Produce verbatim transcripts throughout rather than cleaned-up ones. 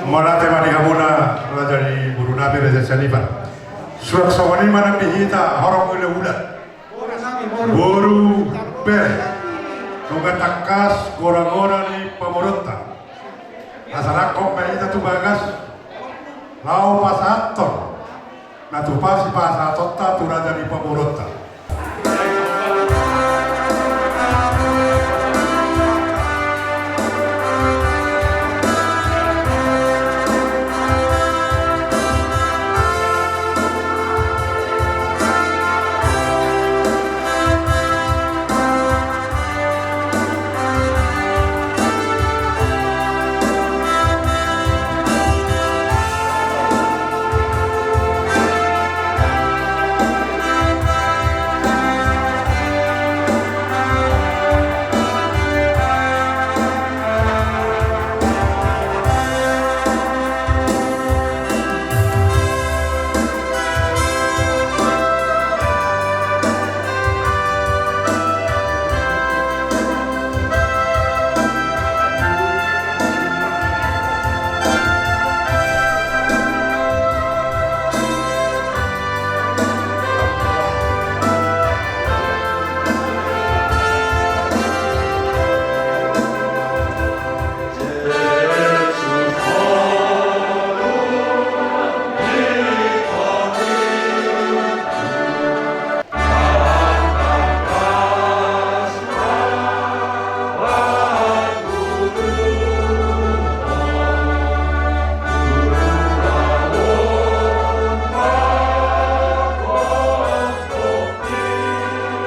Mauliate ma di hamuna raja ni boru nami, raja sian Iban. Suang songon i ma nang di hita horong ni ulaula, boru, bere, nunga tangkas goragora ni pamoruonta. Asa rap ma hita tu bagas laho pasahathon na tupa sipasahatonta tu raja ni pamoruonta.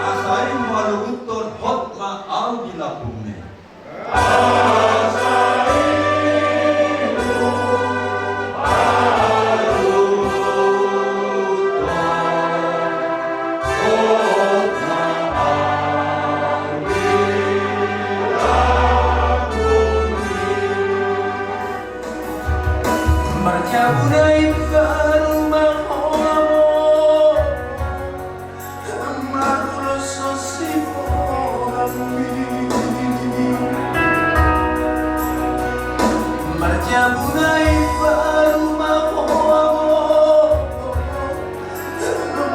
Asa i huhaluhuthon hot ma ahu di lambungmi. Marjabu na imbaru ma ho amo. Marulos sibolanmi. Marjabu na imbaru ma ho amo.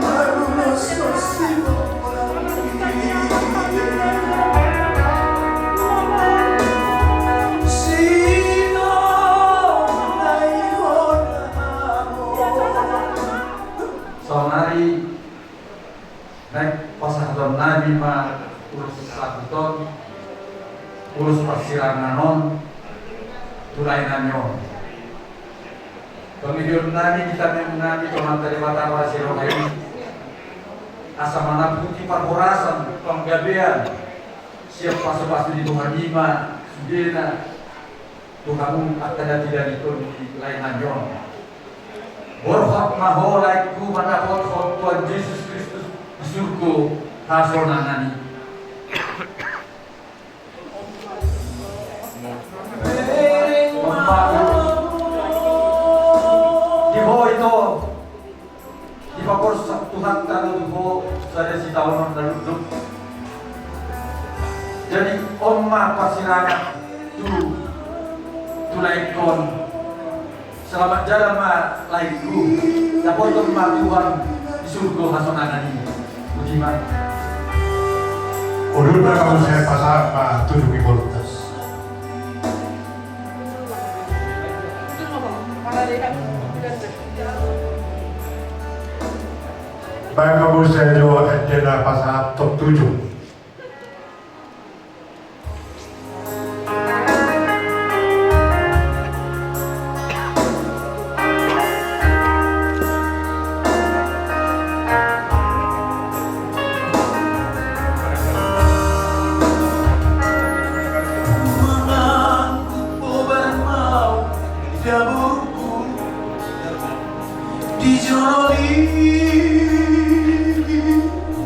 Marulos sibolanmi. Sino na i ho na amo. Saonari naeng pasahaton nami ma ulos sahat on, ulos parsirangan on tu lae nami on. Pangidoan nami di tangiang nami tu Amanta Debata parasi roha i, asa manamputi parhorasan panggabean sian pasupasu ni Tuhan i ma sudena tu hamu angka na tinadingkon di lae nami on. Borhat ma ho laengku mandapothon Tuhan Jesus Kristus di surgo hasonangan i. Bereng ma ho. Di ho ito. Dipaborsak Tuhanta do tu ho sada sitaonon na lungkot. Jadi on ma parsirangan tu, tu laengkon. Selamat jalan ma laengku. Dapothon ma Tuhan di surgo hasonangan i. Boti ma. Udut na kamu saya pasang ma tujuh ribu lutas. Baik, bagus, saya jawab, dia dah pasal top tujuh. Di jolo ni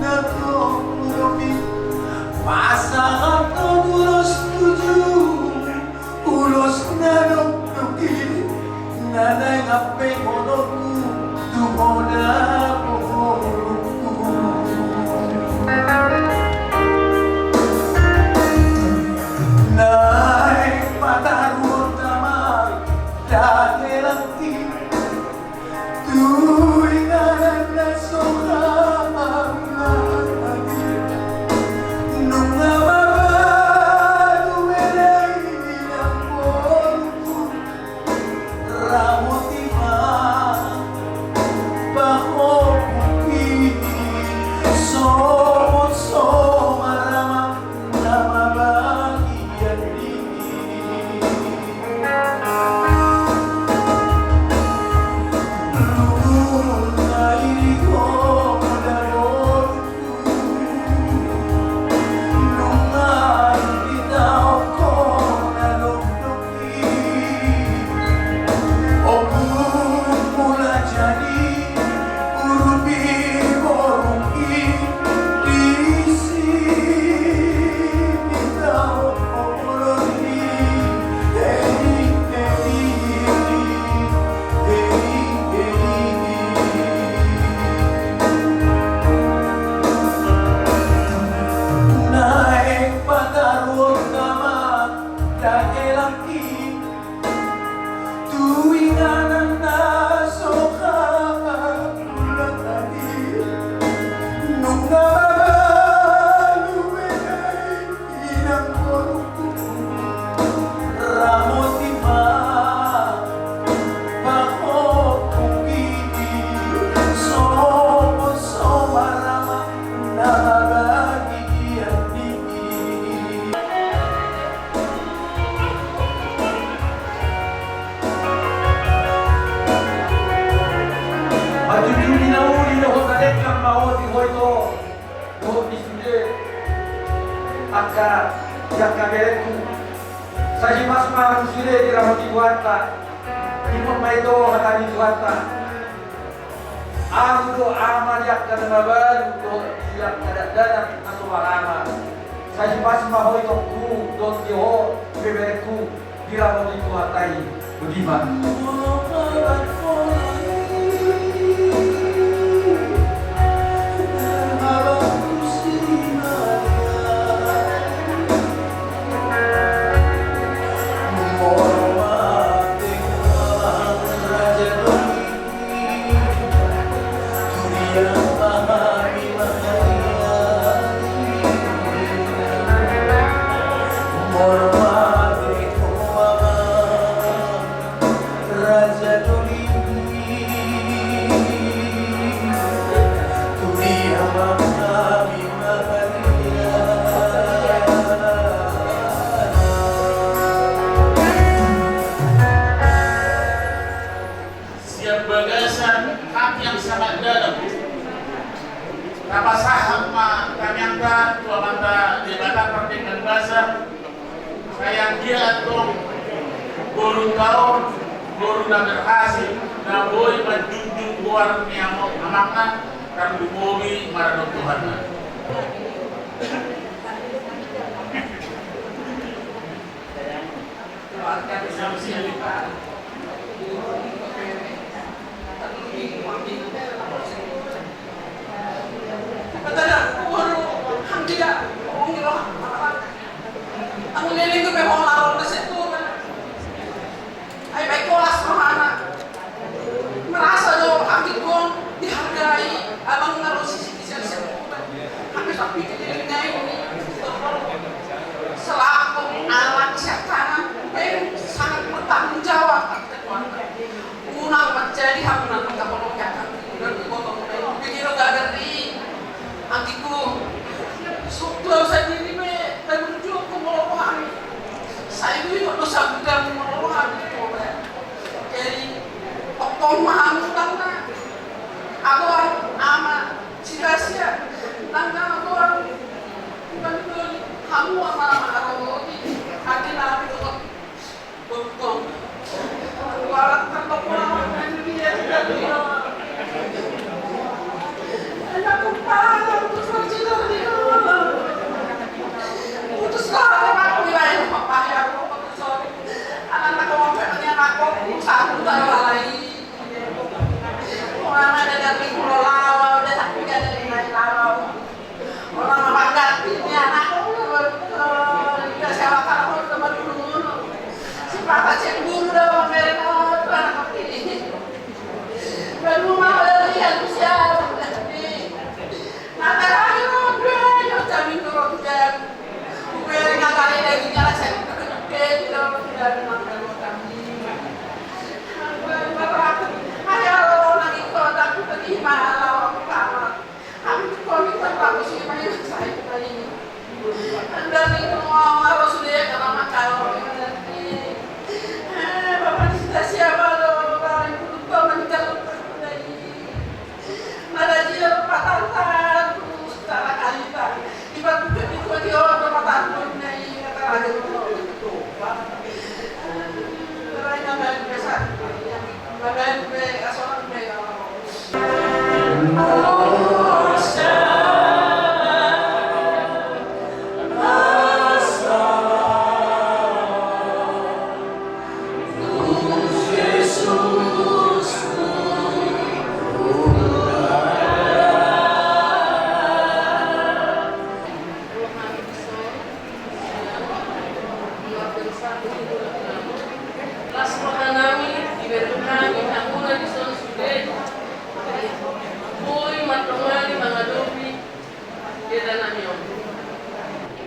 na tolu i pasahathon ulos tujuh, ulos na dokdok i na naeng ampe holongku tu ho da boru. Naeng pataruhon damai Dahelangki, tu inganan na so hamu lagi, nunga mabalu bere i nang boruku. Ramoti ma pahompu i, songon so marama na mabagian diri. Luhut na i di ho da boru. Nunga ditaon ho na dokdok i, ompung mula jadi urupi boru i, disi ditaon ho boru i. Hei, hei. Naeng pataruhon nama dahelangki, tu inganan na so hamu lagi, nunga mabalu bere i. Inang boruku, ramoti ma pahompu i, songon so marama na mabagian diri. Manjujungi na uli dohot na denggan ma ho di ho ito. Dohot di sude angka, di angka berengku. Sai sipasu ma hamu sude diramoti Tuhanta. Ingot ma ito hata ni Tuhanta. Ahu do ama di angka na mabalu dohot di angka dakdanak na so marama. Sai sipasu ma ho itongku dohot di ho ibeberengku. Diramoti Tuhanta i, botima. Sian bagasan hati yang sangat dalam, tapasahat ma tangiangta tu Amanta Debata pardenggan basa, sai anggiat antong borunta on boru na berhasil, na boi manjunjung goar ni amangna, tarlumobi maradophon Tuhanna. Merasa do anggikku on dihargai, abang na ro sisi di sian sian. Hape sampiti di lingga i, selaku anak sian kanan, sangat bertanggung jawab. Unang manjadi hamu na mangkapoloki angka, unang iboto muna i, pikir do gagar i. Anggikku, suklau sandiri be, tapi berjuang ku molo rohani. Sai duit do sabutan molo rohani. Jadi, oktong ma hamu tangna. Agoan ama, sikasia, tangna agoan. Bukan doli, hamu ama, ama, agoan. Hati na hamu.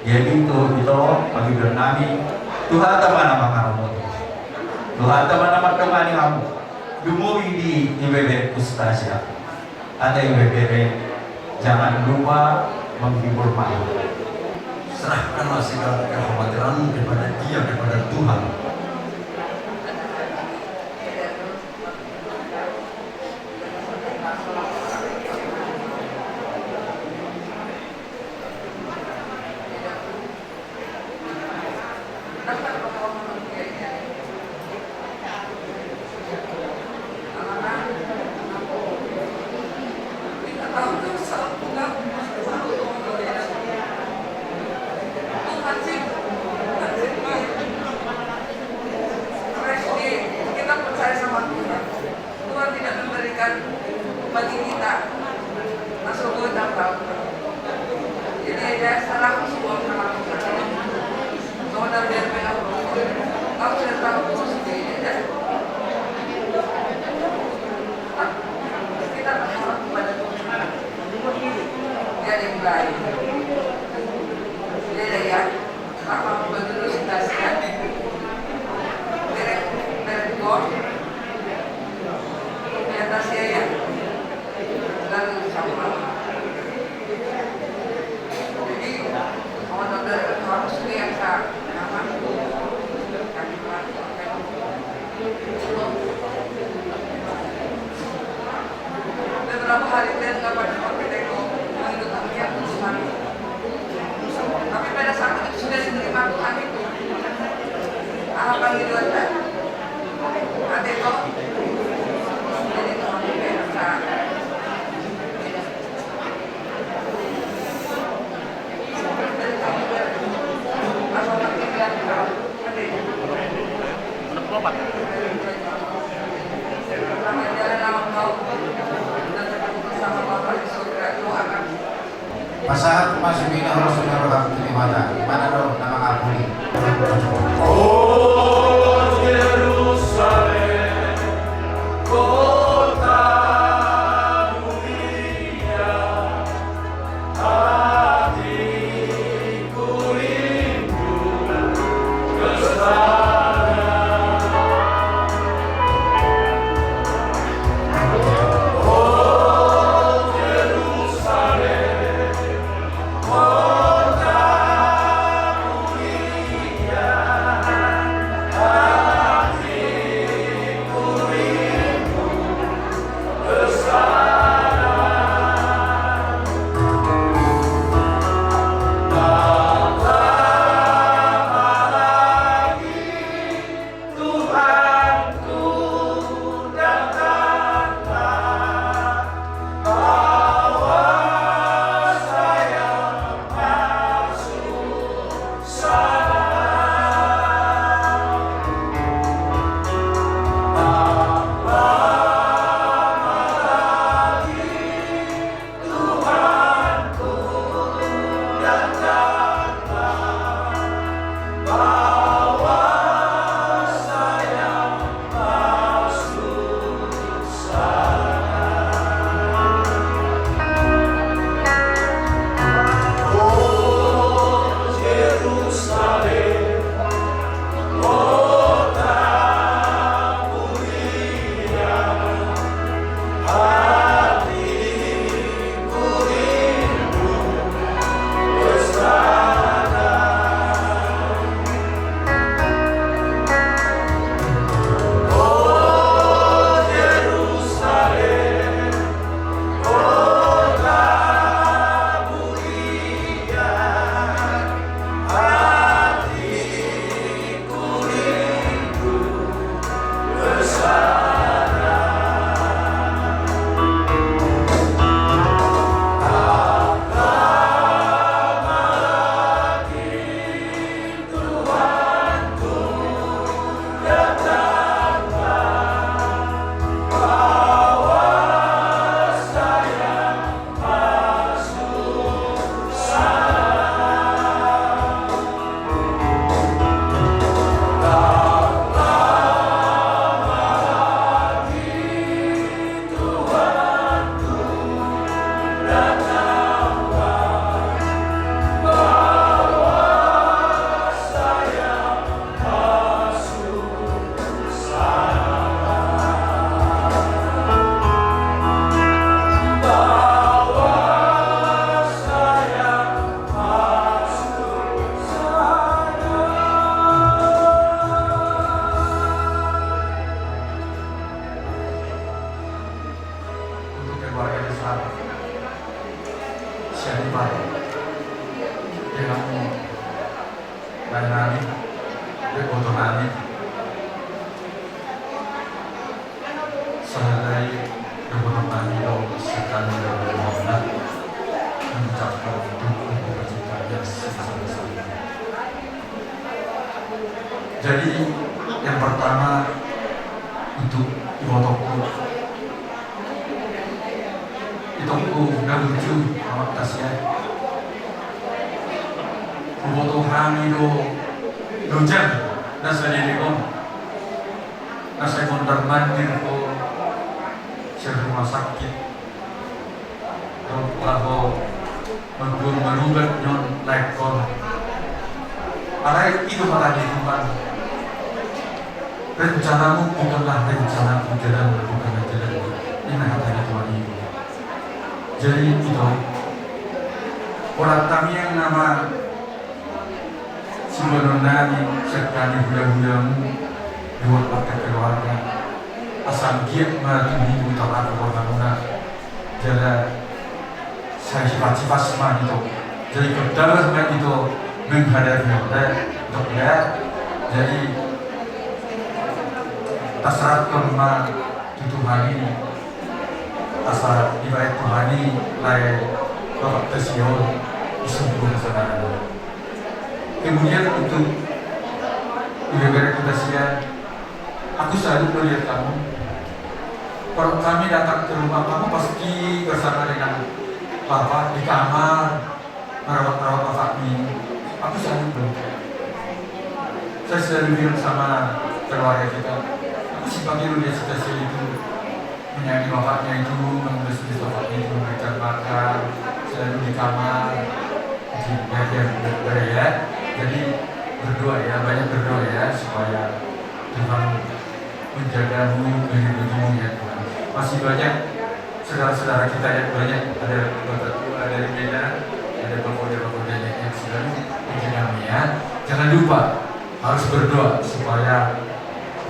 Jadi tu ito, panghiburan nami, Tuhanta ma na mangaramoti. Tuhanta ma na mandongani hamu. Dumenggan di ibebere Kustasya. Hata ibebere, jangan lupa menghibur malu. Serahkanlah segala kekhawatiranmu kepada Dia, kepada Tuhan. Tuhan tidak memberikan bagi kita masuk ke dalam. Jadi, ya, serah semua ke dalam. Soalnya biar mereka, aku sudah tahu sendiri, ya. Kita berharap kepada Tuhan. Dia yang baik. Dia yang Apa mau dulu di atas ya? Bere-, bere dua. Di atas ya, ya. Lalu sama. Jadi, mau nonton harus lihat, Kak. Kenapa? Kami Beberapa hari dia nggak pada pakai teko, menurut aku ya, Tuhan. Tapi pada saat itu sudah diterima Tuhan itu. Apa gitu aja? Ada kok. Jadi Tuhan itu enak. Pasahat ma sude na ro sude roham tu Debata, ibana do na mangapuli. O Jerusalem, kota mulia, Di hamu lae nami, di boto nami. Sahali i, dohonon nami do, sahali do, dohonon nami, mengucapkan duka cita yang sebesar-besarnya. Jadi, yang pertama, untuk ibotongku. Itongku na burju, Amak Tasya. Huboto hami do, dojang, na saleleng on. Na sai mondar-mandir ho, sian rumah sakit. Dohot laho mambuat marubat nion laengkon. Alai i do hata ni Tuhan. Rencanamu bukanlah rencanaku, jalanmu bukanlah jalanku. Ninna hata ni Tuhan i. Jadi ito, holan tangiang nama siboanon nami, sian hami hulahulamu, dohot angka keluarga. Asa anggiat ma tubu tu rohamuna. Jala sai sipas-sipas ma ito. Jadi kedalas ma ito menghadapi on, dok ya. Jadi taserahan ma tu Tuhan i. Asa dibahen Tuhan i lae Bapak Tasya on, disungkun saudara. Kemudian untuk ibu-ibu kita sia, aku selalu melihat kamu. Kalau kami datang ke rumah kamu pasti bersama dengan Bapak di kamar, merawat-rawat Bapak ini. Aku selalu, saya selalu bilang sama keluarga kita, aku simpang dulu dia cerita itu. Menyayangi bapaknya itu, mengurus bapaknya itu, memberikan makan, selalu di kamar. Jadi, ya, ya, ber-, ber-, ya. Jadi, berdoa ya, banyak berdoa ya, supaya Tuhan menjagamu, melindungimu ya Tuhan. Masih banyak saudara-saudara kita yang banyak, ada bapak tua dari Medan, ada bapak-bapak yang selalu menjagamu ya. Jangan lupa, harus berdoa supaya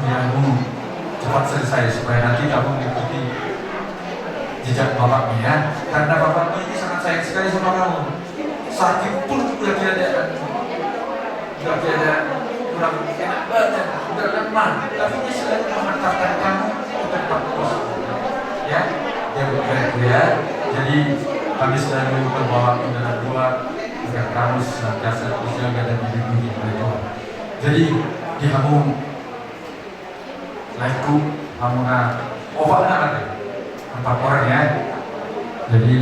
kuliahmu cepat selesai, supaya nanti kamu mengikuti jejak bapakmu ya. Karena bapakmu ini sangat sayang sekali sama kamu. Sakit pun udah tiada, udah tiada, kurang enak badan, udah lemah, tapi dia selalu mengantarkan kamu ke tempat kos. Ya, ya, baik, ya. Jadi kami selalu membawa dalam doa agar kamu senantiasa dijaga dan dilindungi oleh Tuhan. Jadi di hamu laengku, hamuna opat na ate, empat orang ya. Jadi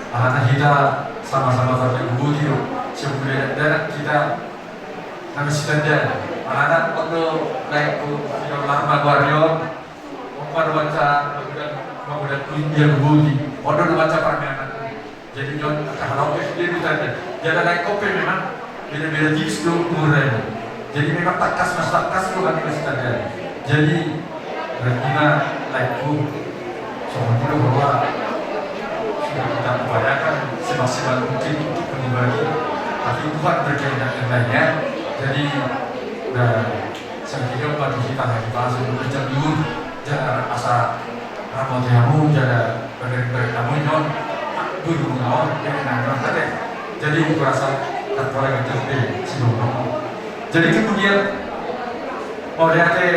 alana hita sama-sama parjabu boti do, sebelum darat kita nama sitanda. Alana on do laengku, tidak lama guarion. Opa do baca magodang, magodang kulit dia boti. On do baca parmenan. Jadi jot angka halak pe sude do tanda. Jala laengkon pe memang beda-beda tipis do umurna. Jadi memang tangkas mas tangkas do hami mas tanda. Jadi berarti na laengku, songon i do bahwa sudah kita upayakan semaksimal mungkin untuk menimbangi. Tapi Tuhan berkehendak yang lainnya. Jadi, nah, sangkidang patuhi tangan pasu berjam dulu. Jangan asa ramoti hamu, jala badan-badan hamu i non, dulu non, ya, nah, non, tadi. Jadi, kurasa tak boleh ngetes deh, si Dono. Jadi, kemudian, mauliate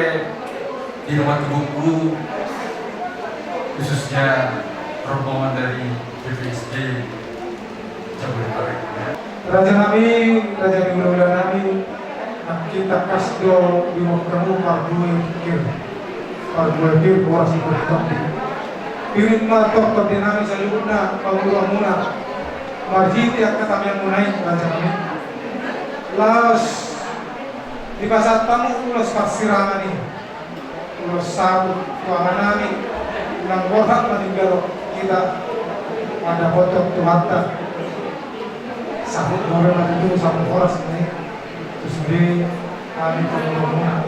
di rumah tubuhku, khususnya rombongan dari B P S D Jabodetabek, ya. Raja nami, raja ni hulahula nami, nangkin tangkas do diumumhon hamu parbue pir, parbue pir boras ni pir tondi. Pir i ma tongtong di nami saluhutna, pamoruonmuna, marhite angka tangiangmuna i, raja nami. Laos dipasahat hamu ulos parsirangan i. Ulos saut tu amanami, unang borhat maninggalhon hita, mandapothon Tuhanta saut, boru ma tutu saut horas ni. Tu sude hami pamoruonmuna.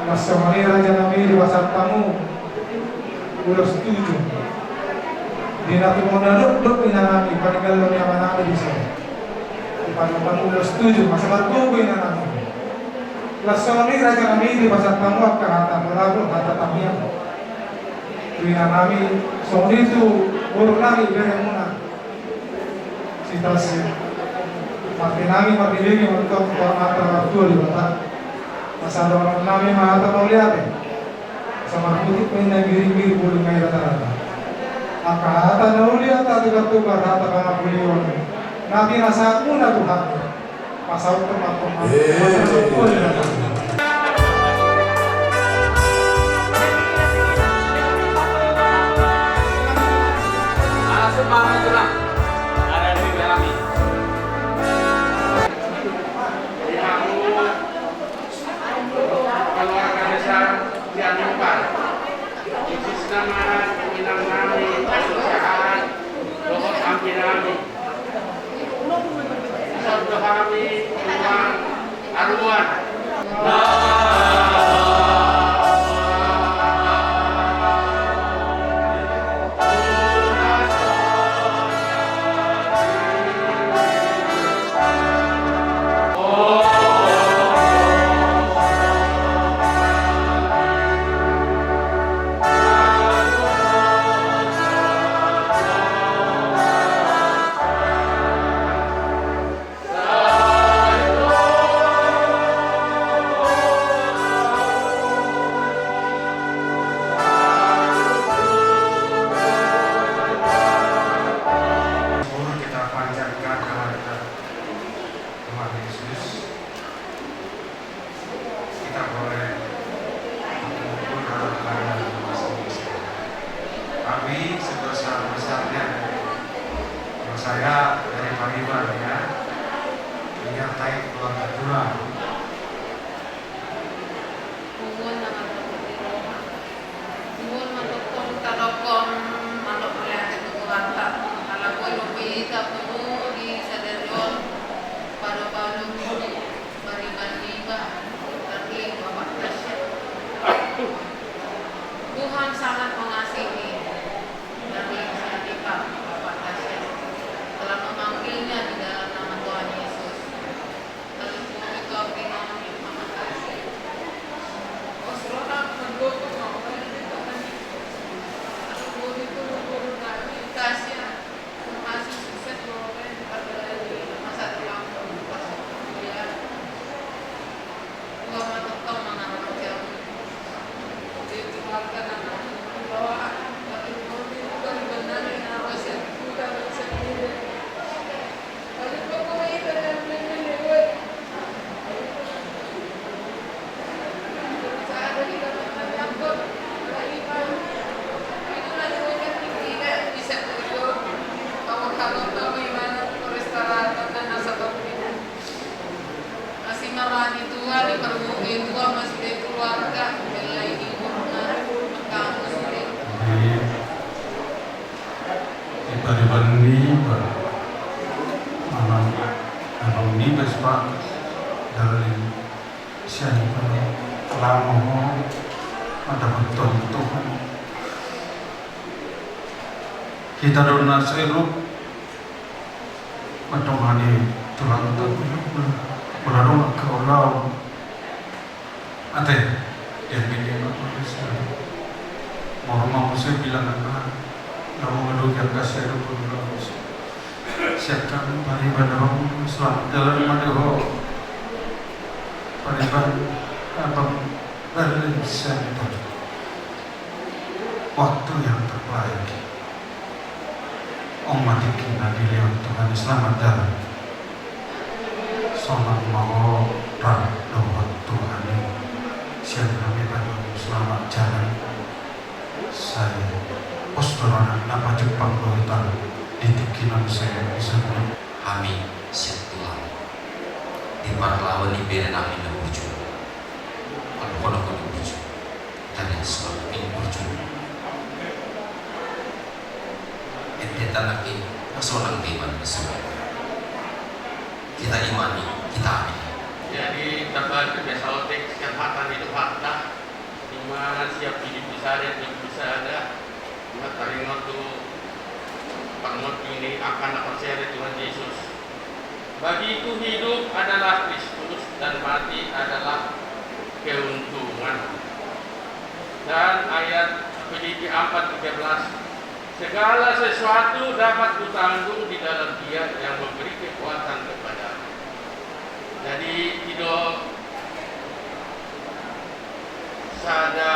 Laos songon i raja nami, dipasahat hamu ulos tujuh. Di na tumundalhon do inanami, paninggalhon ni amanami disi. Dipasahat hamu ulos tujuh, masa margogo inanami. Laos songon i raja nami, dipasahat hamu angka hata palalu, hata tangiang tu inanami, songon i tu boru nami beremuna. Sitasi. Martinami marnilini mantong tu Amanta Martua Debata. Asa dohonon nami ma hata mauliate. Asa marputik ma inna giringgiring, bulung ma i ratarata. Angka hata na uli, hata tukartukar, hata pangapulion na pinasahatmuna tu hami, pasahathon ma tu hami. Keluarga besar Sianipar, khususna ma inang nami, Susiaan, dohot anggi nami. Sondo hami uang aruan. Kita panjatkan kehadirat Tuhan Yesus. Kita boleh berdoa kepada masing-masing. Kami sebesar-besarnya, kalau saya dari Pariban, ya, menyertai keluarga tulang. Punguan na martonggo di roha. Punguan ma tongtong tadokkon manuk melihat itu kuanta. Ala boi dope hita pungu di sadari on. Pado-pado. Pariban niba, Tuhan sangat mengasihi dari Sianipar, Bapak Tasya, telah memanggilnya di dalam nama Tuhan Yesus. Lalu kami kau dengan mengasihi. Osrona mendukung apa yang kita. Lalu kami turun-turun lagi, Tasya. Di pariban niba, amang, amang niba, Pak, dari Sianipar, laho ho mandapothon Tuhan. Hita do na sairup mandongani tulangta, molo adong angka ulaon. Ate, diambil dia ma mangkasa. Molo ma muse bilanganna, laho mangadopi angka sairup ulaon. Sian hami pariban, selamat jalan ma di ho. Pariban, abang, dari Sianipar. Waktu yang terbaik. On ma tingki na dilehon Tuhan i, selamat jalan. Sonang ma ho rap dohot Tuhan i. Sian hami pariban, selamat jalan. Sai pos do na, na pajumpang do hita di tingki na muse i. Hami sian tulang di parlawan ni bere nami na burju. Molo holan na burju, tanda sonang i burju. Ende tanaki na sonang deba na sonang. Hita i ma ni, hita i. Jadi, tabaen pe saotik sian hata ni Tuhanta. Ima sian Pilippi sada, Pilippi sada. Ima taringot tu parmonding ni angka na porsea di Tuhan Yesus. Bagiku hidup adalah Kristus dan mati adalah keuntungan. Dan ayat Pilippi empat tiga belas. Segala sesuatu dapat kutanggung di dalam Dia yang memberi kekuatan kepadaku. Jadi, tidak sada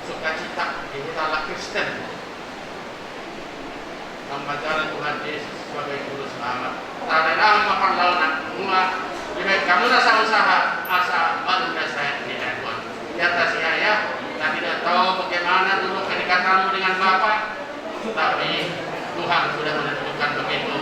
sukacita di hita halak Kristen. Mamajaran Tuhan Yesus sebagai Juru Selamat. Tadahon ma parlaona, nunga dibaen hamu na sausaha asa baru na sahat ni Tuhan. Ia tasihaha, kita tidak tahu bagaimana dulu kedekatanmu dengan Bapa, tapi Tuhan sudah menentukan begitu.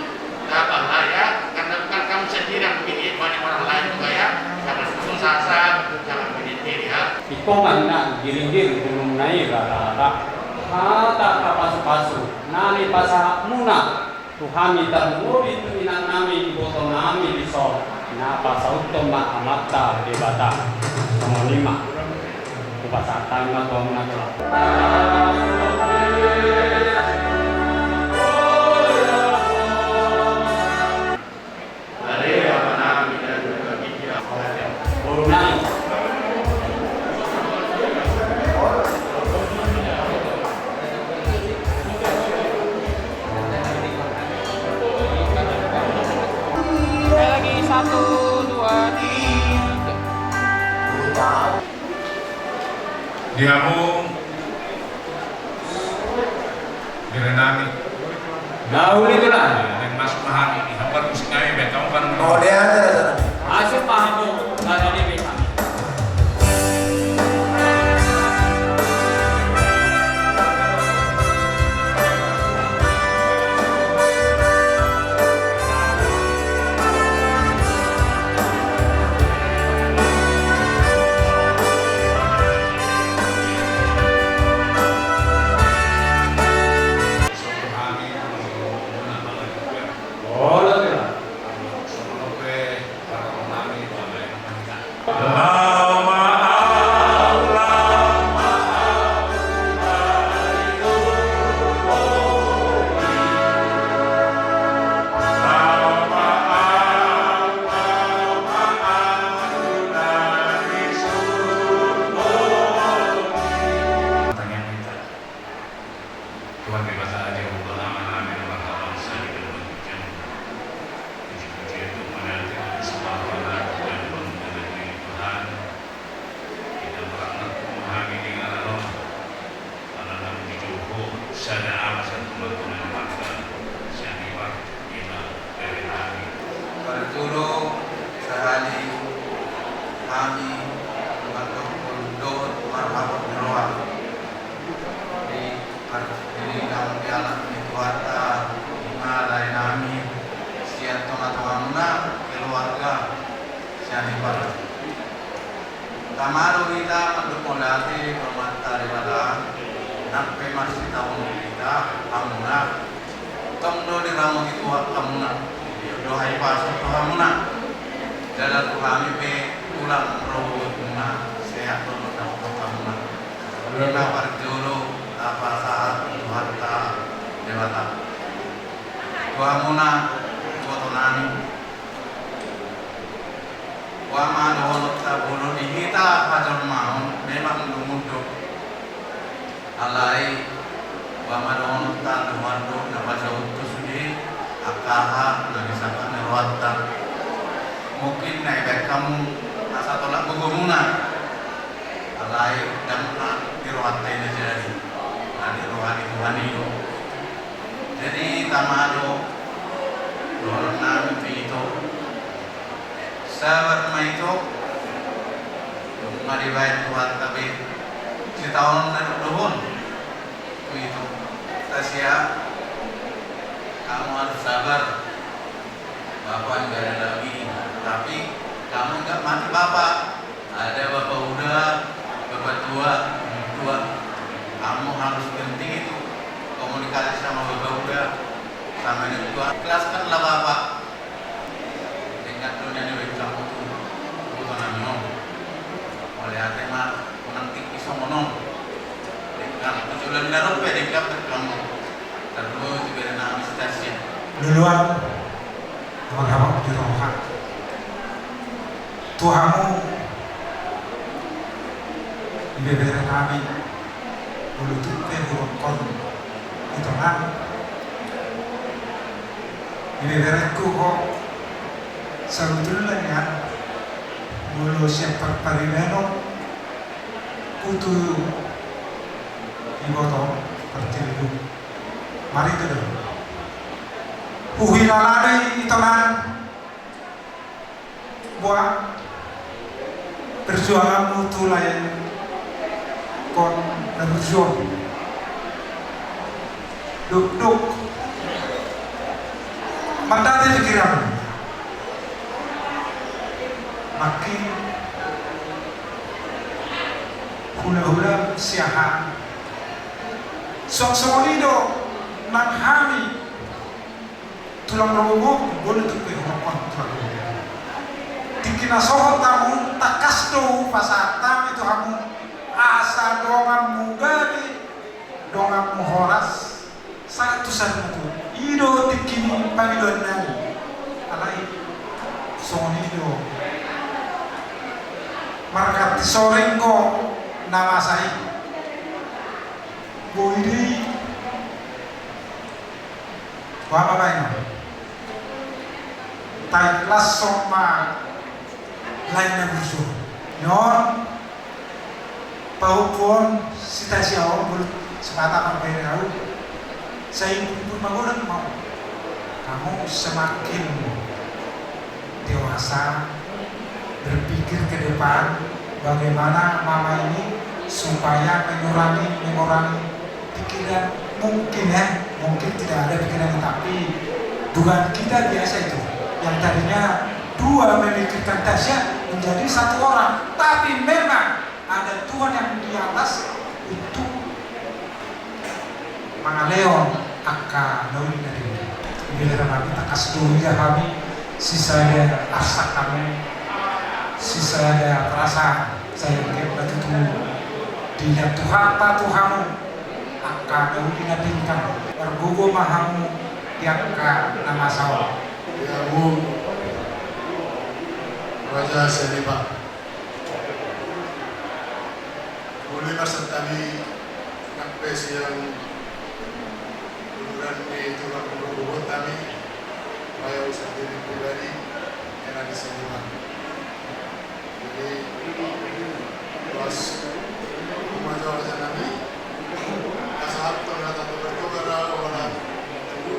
Tabahlah ya, karena bukan kamu sendiri yang memilih, banyak orang lain juga ya. Jangan putus asa, jangan menyendiri ya. Ingkon ma giringgiring ulumuna i rata-rata. Hata tapasupasu na nipasahatmuna tu hami tarlumobi tu inanami, ibotonami dison, na pasauthon ma Amanta Debata. Songon i ma. Hupasahat hami ma tu hamuna. Sekali lagi, satu, dua, tiga. Di hamu bere nami. Na uli tu na. Naeng masuk ma hami, di hambar musik nami, baen hamu panungkunan. Oh, dia ada, ada. Masuk ma hamu, na uli tu na. Tuhan Debata, Jahowa Ama nami na marhabangsa di banua ginjang. Puji-pujian tu Ho ma di atas banua, Tuhan, Tuhan, Tuhan. Di dalam rahmat-Mu hami di ngana Ho. Ala naung dijou Ho sada Ama satu-satunya Debata, sian i ma Parjolo sahali hami mandokkon dohot marhabot ni roha di parjolo nang di anak ni Tuhanta, i ma lae nami sian tonga-tongamuna keluarga Sianipar. Tama do hita mandok mauliate tu Amanta Debata, nang pe marsitaonon hita hamuna, tong do diramoti Tuhan hamuna, didok hahipason tu hamuna, jala tu hami pe tulang rorobotmuna, sehat dohot na hot hamuna. I ma parjolo tapasahat tu Tuhanta Debata. Tu hamuna, ibotonami, boha ma dohononta, molo di hita hajolmaon memang lungun do. Alai boha ma dohononta, Tuhan do na pasaut tu sude angka aha na disangkap ni rohanta. Mungkin na dibaen hamu asa tolap gogomuna. Alai ndang na di rohanta i na jadi, na di roha ni Tuhan i do. Jadi tama do dohononnami tu ito. Sabar ma ito. Nunga dibaen Tuhanta be sitaonon na dohon tu ito. Tasihaha, kamu harus sabar. Bapa nggak ada lagi, tapi kamu nggak mati bapa. Ada bapa muda, bapa tua, tua. Kamu harus penting itu komunikasi sama bapa muda, sama yang tua. Ikhlaskanlah bapa. Denggan dunia ini bintang mutu. Bukan anu. Oleh hati mah, menang tinggi sama nong. Denggan tujuan dalam pe denggan berkamu. Terus juga ada nangis kasih. Luluan. Marhabot di roha tu hamu, ibebere nami, molo tung pe hudok on, Tuhan, di beberenku ho, sebetulna nian, molo sian parparimanon, hutu iboto parciliduk. Marito do. Huhilala do i, Tuhan. Boha perjuanganmu tu lae on na burju on. Dokdok mandati pikiranmu. Makin hulahula siahaan. Songon i do nang hami. Tulang Rorobot, boi do tung pe huhorhon tulang Rorobot. Tingki na sohot hamu, tangkas do hupasahat hami tu hamu, asa donganmu gabe, donganmu horas, sahat tu sarinna tutu. I do tingki ni pangidoan nami. Alai songon i do. Marganti soreng do na masa i. Boi do i. Boha ma baenon? Taik las soma lain na burju. Nion pahompu on, si Tasya on, molo sipata marbere au. Sai pun magodang mau. Kamu semakin dewasa, berpikir ke depan, bagaimana mama ini supaya mengurangi, mengurangi pikiran, mungkin ya, mungkin tidak ada pikiran, tapi dugaan kita biasa itu. Yang tadinya dua memikirkan Tasya menjadi satu orang, tapi memang ada Tuhan yang di atas untuk mangalehon angka na uli na denggan. Di hera nami, tangkas do huida hami, sisada arsak hami, sisada perasaan. Sai anggiat ma tutu diingot Tuhanta tu hamu angka na uli na denggan, margogo ma hamu di angka na masa on. Di hamu Raja Sianipar. Molo marsantabi nang pe sian uduran ni tulang Rorobot nami, baen au sandiri pribadi, era di seniman. Jadi, pas masalah nami, pasahat tu na tatobar-tobar, wala tu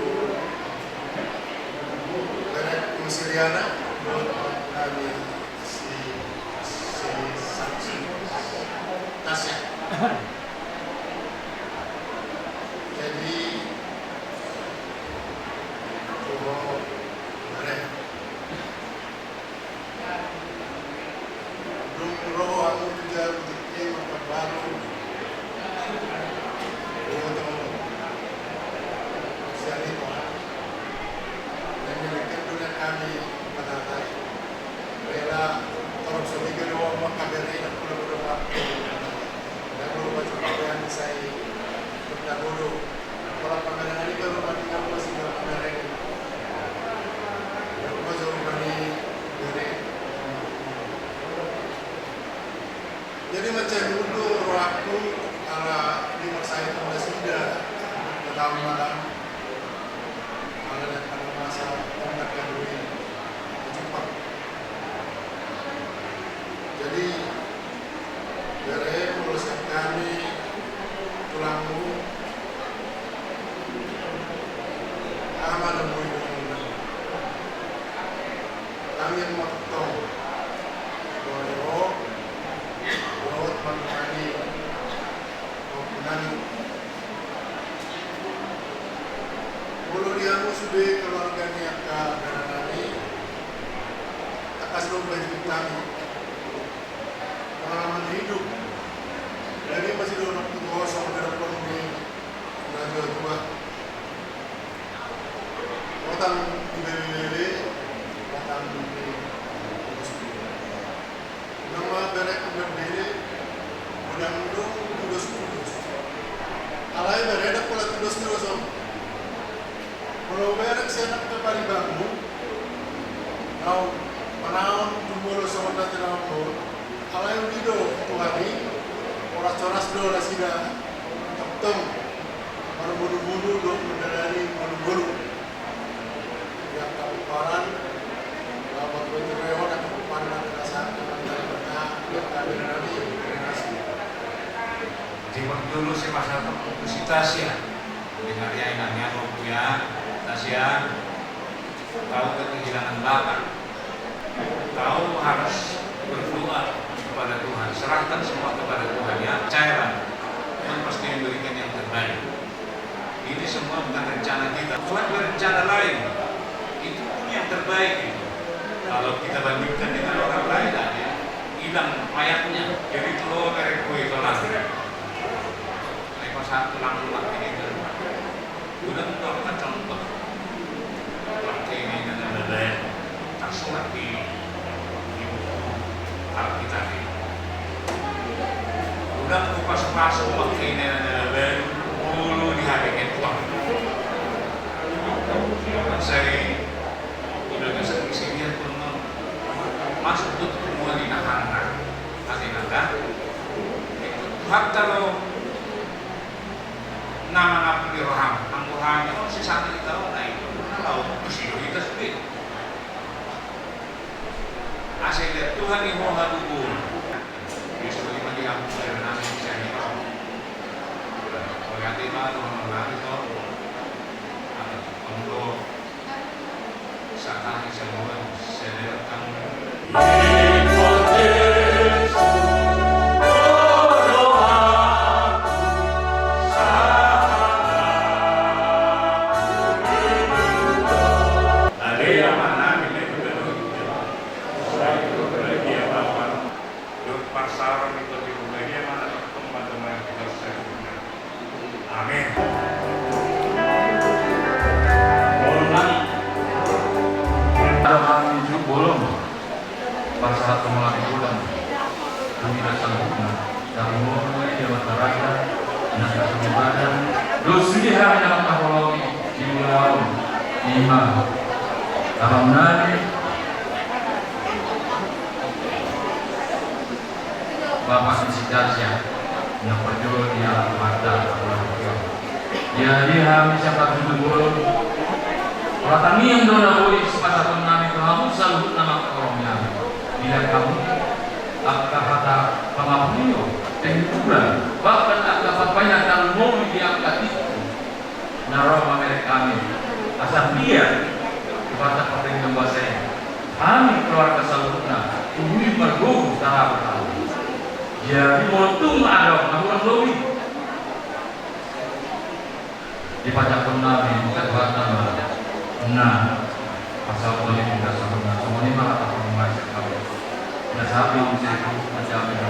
berek Siriana, nami. Si, si, si, si Tasya. Jadi, coba, bere. Dung ro hamu tu jabu tingki, maka baru. Boto. Sian i, Tuhan. Nang nilekkan dunia kami, pada hari. Rela torop so piga do mangkabere, nang pola bodo ma. Nang pola baca pakean sai kota bodo. Pola pameran hari baru mati kamu masih dalam pameran. Nang pola jauh dari bere. Jadi mansai do rohangku ala di marsahit nasida. Pertama malam. Ala dan pada masa kontak kedua. Jumpa. Jadi, bere, molo sian hami tulangmu, aha ma na boi dohonon? Tangiang ma tongtong. Dohot, dohot ma nangkin. Molo di hamu sude keluarga ni angka bere nami, tangkas do baen hami pengalaman hidup. Jadi masih do anak tu kosong, ada pun di tua-tua. Batang di bere-bere, batang di bere. Nama bere ku bere, godang do tudos-tudos. Alai bere ndang pola tudos-tudos on. Molo bere sian angka paribanmu, nau manaon tu molo songon na tinaon do. Alai uli do Tuhan i, horas-horas do nasida. Tongtong. Marbulubulu dohot mandalani bulubulu. Di angka pomparan, laho manggohi tingki on angka pomparan na tinasahat ni Amanta Debata di angka dalan nami, di dalan nami. Di parjolo sai pasahathon tu si Tasya. Di hari ai nami anu punya Tasya. Kau kan kehilangan bapak. Kau harus berdoa kepada Tuhan, serahkan semua kepada Tuhan, ya. Percayalah, Tuhan pasti memberikan yang terbaik. Ini semua bukan rencana kita. Tuhan berencana lain. Itu pun yang terbaik itu. Kalau kita bandingkan dengan orang lain, ada yang hilang mayatnya. Jadi, tolong, kareku itu lah. Ai pasahat tulang, tulang ini kan. Godang do angka contoh. Angka ini na baen, tarsurat di, di buku Alkitab i. Godang hupasupasu angka ini na baen, molo di hari Minggu. Sai di bagasan isi dia tu masuk tu semua di nahana. Hati nata. Itu Tuhan kalau na mangampuni roham, anggo hami on sisada hita on, na i do na laho tusi do hita sude. Asa dilehon Tuhan i ho hagogoon. Bisa bagi-bagi ampun dari nami bisa ni. Mauliate ma tu Tuhan nami to. Anggo Amin. Adong hami jumolo pasahat tu Amanta Debata. Hami na saluhutna, tarlumobi di Amanta Raja, na saluhutna. Dos ni hami na mangkaholongi di ulaon i, ima Amanta Debata. Bapak ni si Tasya, na parjolo di alam mata. Jadi hami sian parjolo, ora tangiang do na boi sipasahaton nami tu hamu saluhutna mangkaholongi hami. Dilehon hamu angka hata pangapulion, penghiburan, bahkan angka papaingan tarlumobi di angka tingki na ro mamereng hami. Asa dia di bagasan pardenggan basa i, hami keluarga saluhutna, tubu i margogo taraba hami. Jadi molo tung adong na hurang lobi, dipajakkon nami, dipajakkon nami. Nah, pasal boleh kita saluhutna, songon i ma hata panguaso kami. Nah, sabi bisa itu menjamin.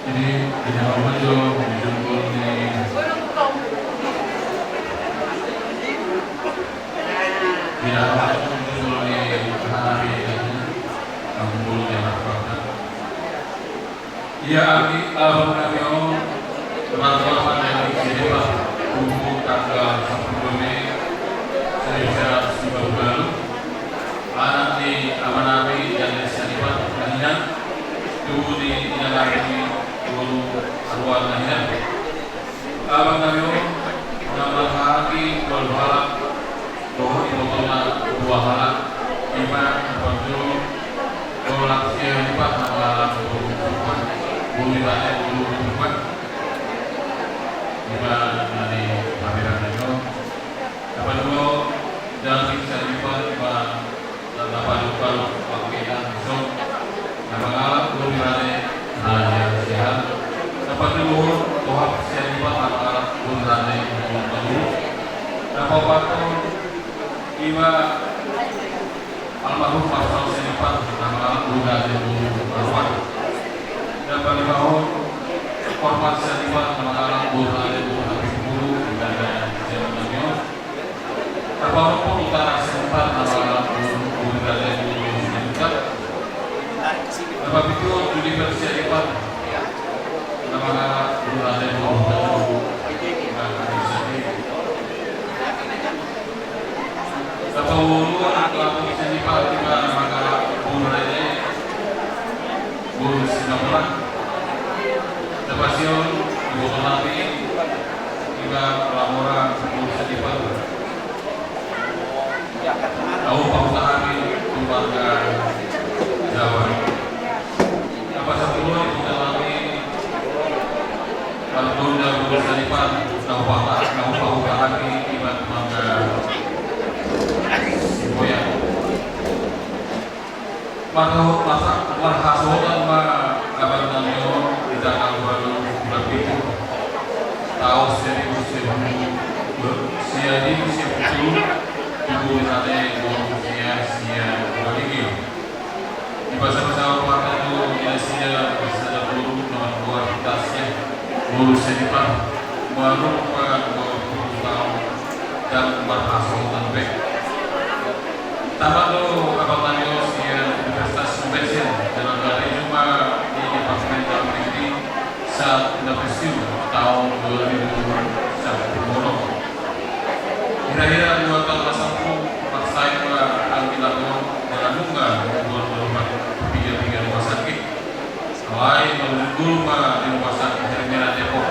Jadi, di dalam baju, di jempol ni. Di dalam baju, di jempol ni, hari ini. Kamu boleh ya, Pak. Ia, ami, abang nami on, teman-teman dari Jenewa, tubu tanggal sampulu Mei, seribu sembilan ratus lima puluh lalu. Anak ni ama nami, Jan Sianipar, na hinan, tubu di ina nami, Guru Arwan, na hinan. Abang nami on, na marhahaanggi ualu halak, dohot ibotona dua halak, ima na parjolo, Dolak Sianipar, na mangalap Guru Tupan, Guru Ibane, Guru Tupan. Ima na di pameran nami on. Na paduahon, Darwin Sianipar, ima na paduahon, Pak Kenan Song, na mangalap Guru Ibane, Raja Sehat. Na patoluhon, Tohap Sianipar, na mangalap Guru Ibane, Guru Tolu. Na paopathon, ima almarhum Marcel Sianipar, na mangalap Guru Ibane, Guru Arwan. Na palimahon, Korban Sianipar, na mangalap Guru Ibane, Guru Habib, Guru Ibane, Sianipar. Na paonomhon, Utara Sianipar, na mangalap Guru, Guru Ibane, Guru Sianipar. Na papituhon, Juniper Sianipar, na mangalap Guru Ibane, Guru Habib, Guru Ibane. Na paualuhon, Lampung Sianipar, ima na mangalap Guru Ibane, Guru Sianipar. Na pasitahon, iboto nami, Lamora, Mursa Dipan. Au pahutahan i tu marga Jawa. Apa sapuluh itu dalam i Margonda Mursa Dipan. Au pahutahan i Iban marga Siboya. Marha-, marha-, marhasohotan ma abang nami on di tanggal ualu bulan pitu taon seribu seribu, seribu seribu tujuh puluh, tubuh di sana boru sia sia dua gigi. Di basa-basa partai tu ina sia, basa boru nomor dua kita sia, boru sia di pan, baru pa dua puluh tahun dan marhasohotan be. Tamat do abang nami on sian Universitas Sumbawa, dalam hal i cuma di Departemen Dalam Negeri saat pindah pensiun tahun dua ribu sepuluh. Hira-hira dua tahun lalu, paksa ma anggiat on dalam nunga, dua tahun, tiga, tiga rumah sakit. Alai, menunggu ma di rumah sakit Hermina Depok,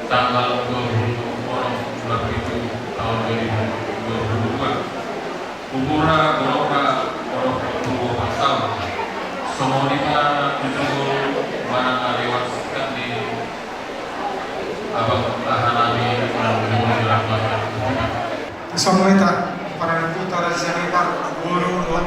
tanggal dua puluh enam bulan pitu tahun dua ribu dua puluh dua. Umurna, umurna, umur dua puluh empat tahun. Songon i ma jujur manang lewat sikat ni abang ahanami nang di dalam. Songon i ma para putra sian Ipar, boru, boru.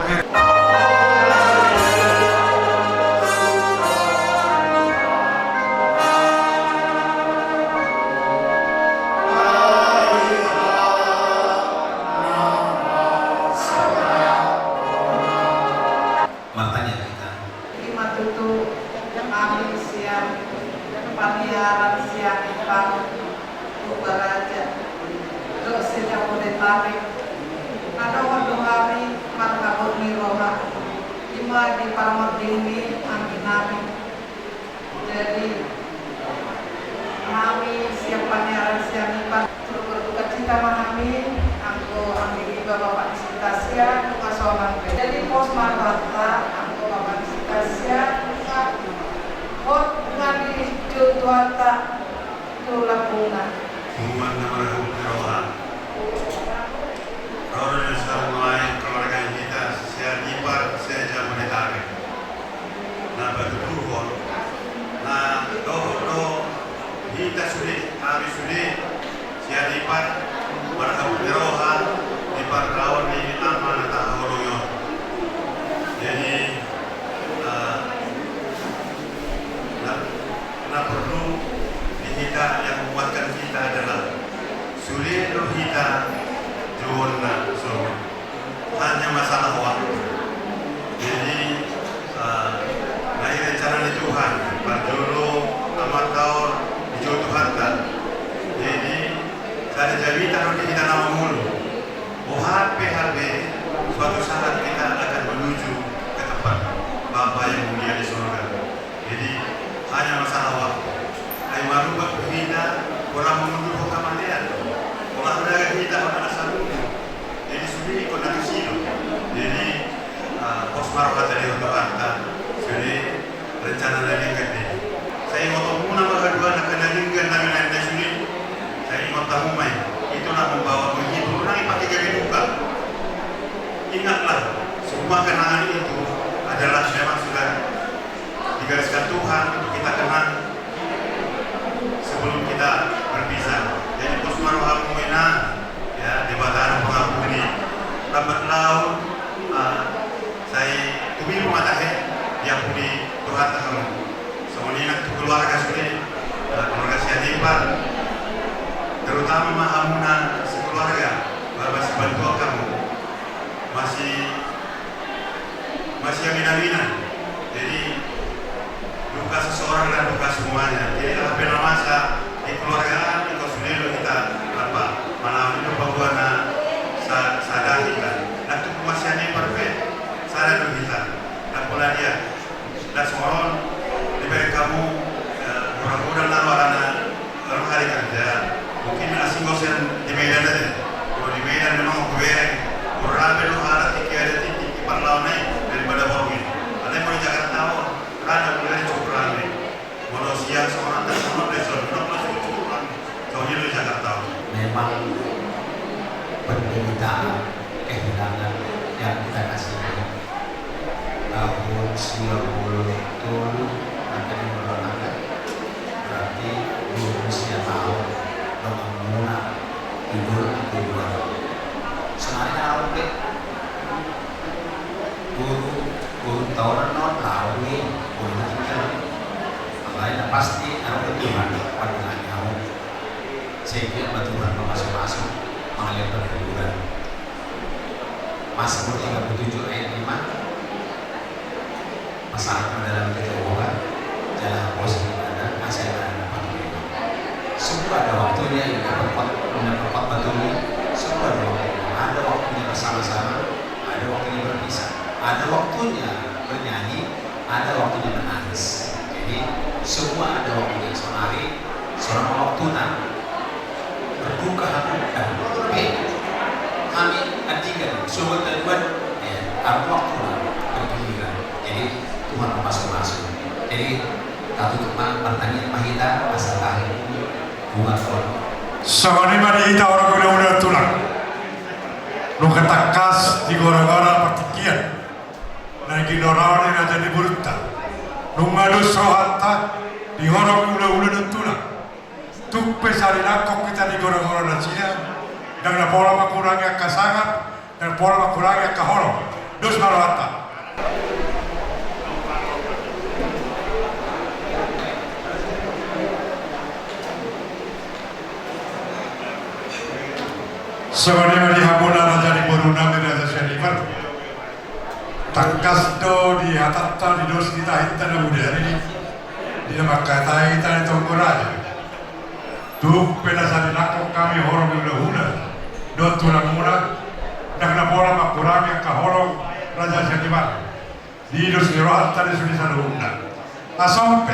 Martangiang hita. Ima tutu hami sian paniaran sian Ipar tu Baraja dohot se-Jabodetabek, na dohot do hami marhabot ni roha, ima di parmonding ni anggi nami. Jadi, hami sian paniaran sian Ipar, turut berduka cita ma hami, anggo anggi niba Bapak ni si Tasia, nunga sonang be. Jadi, pos ma rohanta, anggo Bapak ni si Tasia, nunga hot, nunga dijou Tuhanta tu lambungna. Tuhan na marhabot ni roha. Ro do di son nuaeng keluarga hita sian Ipar se-Jabodetabek. Na patuduhon, na dohot do hita sude, hami sude, sian Ipar, marhabot ni roha, di parlaon ni ama na tahaholongi on. Jadi, eh, na, na perlu di hita yang menguatkan kita adalah sude do hita jouonna songon. Hanya masalah waktu. Jadi, eh, na i rencana ni Tuhan, parjolo amanta on dijou Tuhanta. Jadi, sada jamita do di hita na mangolu. Boha pe hal be, suatu saat kita akan menuju ke tempat Bapa yang mulia di surga. Jadi, hanya masalah waktu. Ai marubat do hita, pola mangundurhon hamatean. Pola hurang hita, pola asa nunga. Jadi, sude ingkon na tusi do. Jadi, ah, pos ma rohanta di Tuhanta. Sude rencana na denggan be. Sai ingotonmuna ma haduan angka na denggan nami na sude. Sai ingot hamu ma i. Itu na membawa menghibur, nang i pake gabe duka. Ingatlah, semua kenangan itu adalah memang sudah digariskan Tuhan untuk kita kenang sebelum kita berpisah. Jadi, pos ma rohamu, ina, ya, Debata na pangampuni. Lambat laun, ah, sai tumibu ma tahe diampuni Tuhanta hamu. Songon i nang tu keluarga sude, ah, keluarga sian Ipar, terutama ma hamuna sekeluarga, baru masibantuan hamu. Masi, masiaminaminan. Jadi, duka seseorang dan duka semuanya. Jadi, ala pe na masa di keluarga, ingkon sude do hita, apa, manaon do paboa na sa-, sada hita. Nang tu keluarga sian Ipar pe, sada do hita. Nang pola dia. Nda songon on, dibereng hamu, eh, godang-godang na ro alana, ro hali kerja. Mungkin asing do sian di Medan aja. Kalau di Medan memang hubereng, murah be do alat tingki adat tingki parlaon i daripada borngin. Alai molo di Jakarta on, rada mulai cukup rame. Molo siang songon on, songon on, songon on, cukup rame. Songon i do di Jakarta on. Penderitaan, kehilangan yang kita kasihi. Tahun sia puluh tolu, nanti di bulan Maret, berarti dua puluh sia taon dongan muna tidur di luar. Sonari na ro be. Boru, boru taon on na ro be, boru na tinggal. Makanya pasti ro be Tuhan, pardengani hamu. Sehingga ma Tuhan mamasu-masu, mangaliat pergumulan. Mazmur tiga puluh tujuh ayat lima. Pasahat ma dalan tu Jahowa, jala haposi ibana, asa ibana na patuduhon. Semua ada waktunya, inna perkhot-, inna perkhotbah tuli, semua ada waktunya. Ada waktunya bersama-sama, ada waktunya berpisah, ada waktunya bernyanyi, ada waktunya menangis. Jadi, semua ada waktunya. Sonari, sonari ma waktuna berduka hamu, eh, be. Hami andigan, sogot haduan, ya, ada waktuna bergiliran. Jadi, Tuhan mamasu-masu. Jadi, tatutup ma, martangiang ma hita, asa tahe, buat on. Songon i ma di hita horong ni hulahula tulang. Nunga tangkas di gora-gora partingkian na ginolaon ni raja ni borunta. Nunga dos rohanta di horong ni hulahula tulang. Tung pe sarinangkok hita di gora-gora nasida, ndang na pola mangkurangi angka sangap, ndang na pola mangkurangi angka holong. Dos ma rohanta. Songon i ma di hamuna raja ni borunami, Raja Sianipar. Tangkas do di hatanta, di dos ni tahinta na muda ari, di na mangkatai hita di tonggo raja. Tung pe na sarinangkok hami horong ni hulahula dohot tulangmuna, ndang na pola mangkurangi angka holong Raja Sianipar. Di dos ni rohanta di sude saluhutna. Asa on pe,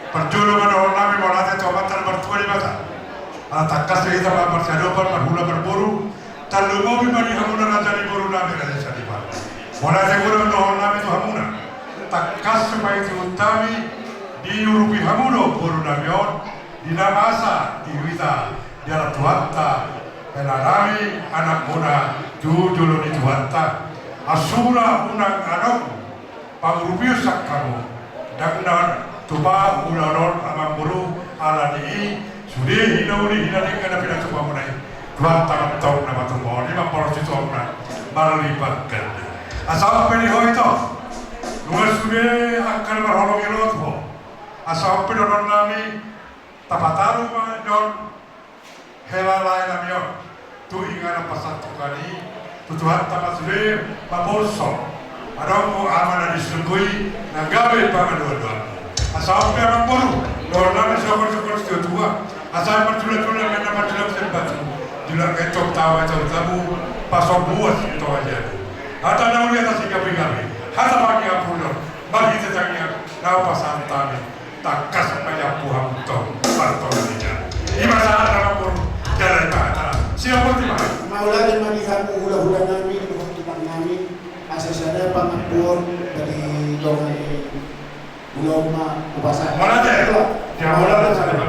parjolo ma dohononnami mauliate tu Amanta na martua Debata. Ala tangkas do hita ma marsiadopan, marhula marboru, tarlumobi ma di hamuna raja ni borunami, Raja Sianipar. Mauliate godang dohononnami tu hamuna. Tangkas ma i tu hami, diurupi hamu do borunami on, di na masa di hita, di ala Tuhanta, helanami anakmuna tu jolo ni Tuhanta. Asura unang adong pangurupion sian hamu, ndang na tupa ulaon on amangboru, ala ni i sude hinauli hinadenggan na pinatupamuna i. Tuhanta ma antong na patupaon i, mampangorasi tu hamuna marlipat ganda. Asa on pe di ho ito, nunga sude angka na marholong i ro tu ho. Asa on pe dohononnami, tapataru ma di on hela laenami on tu inganan pansantokan i, tu Tuhanta ma sude maporso. Adong do ama na di surgo i na gabe pangadoadoanmu. Asa on pe amangboru, dohononnami sokot-sokot situatua, asa marjula-jula ma na marjula sian batu, jula ma i tong tawa i tong tabu, pasombuas i tong ajabu. Hata na uli, hata sigabe-gabe, hata pangiapulon, marhite tangiang na hupasahat hami. Tangkas ma jambu hamu antong partonga ni jabu. I ma sahat na mangkuru jala i ma hatana. Siap, boti ma. Mauliate ma di hamu hulahulanami dohot tulangnami, asa sada pangampuon bagi dongan i. Ulaon ma upasahat. Mauliate. Mauliate ma.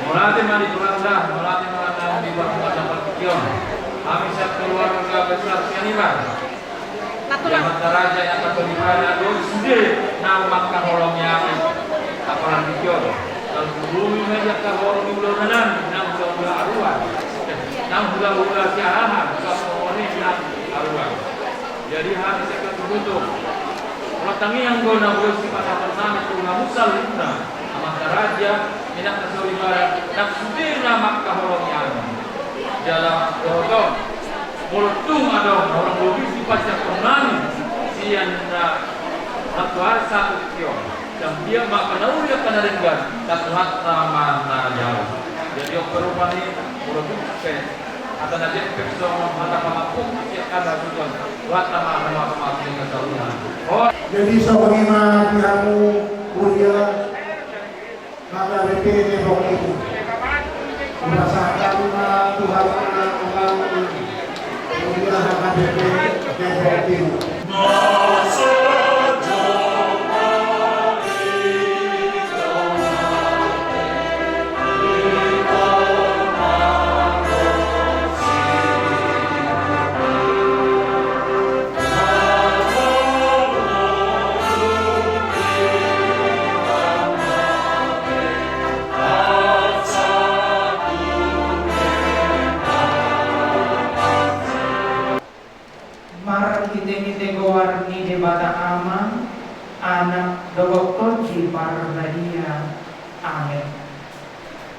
Mauliate ma di Tuhanta, mauliate ma di Tuhanta. Hami sakeluarga besar Sianipar. Amanta raja, angka soripada dohot sude na mangkaholongi hami. Apalagi on, tarlumobi ma angka holong ni hulahula nami na hula-hula Aruan, na hula-hula Siahaan, na hula-hula Aruan. Jadi hami sakeluarga tutu, molo tangiang do na boi sipasahaton nami tu hamu saluhutna, amanta raja, angka soripada, na sude na mangkaholongi hami. Jala dohot on, molo tung adong holong lobi sipasahaton nami sian na, na tuat sahat tu tingki on, sian dia ma angka na uli angka na denggan, na tuat ma na jauh. Jadi on pe rupani, molo tung pe hata na jempek songon hata pangampuk sian hata tujuan, Tuhanta ma na mamasuki hata saluhutna. Oh. Jadi songon i ma di hamu huria H K B P Depok Timur. Hupasahat hami ma tu hamuna amang huria H K B P Depok Timur.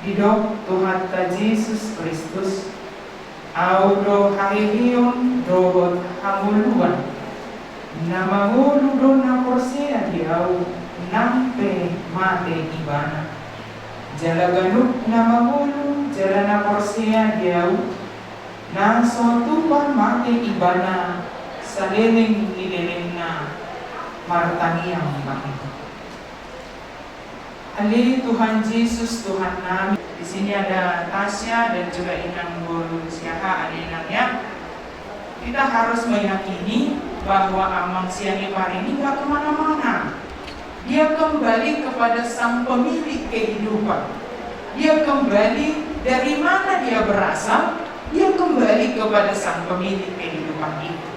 Didok Tuhanta Jesus Kristus, Ahu do haheheon dohot hangoluan. Na mangolu do na porsea di Ahu, nang pe mate ibana. Jala ganup na mangolu jala na porsea di Ahu, na so tupa mate ibana saleleng ni lelengna, martangiang ma i. Ale Tuhan Jesus, Tuhan nami. Di sini ada Tasya dan juga Inang Boru Siaha, ada Inang ya. Kita harus meyakini bahwa Amang Sianipar ini nggak kemana-mana. Dia kembali kepada sang pemilik kehidupan. Dia kembali dari mana dia berasal, dia kembali kepada sang pemilik kehidupan itu.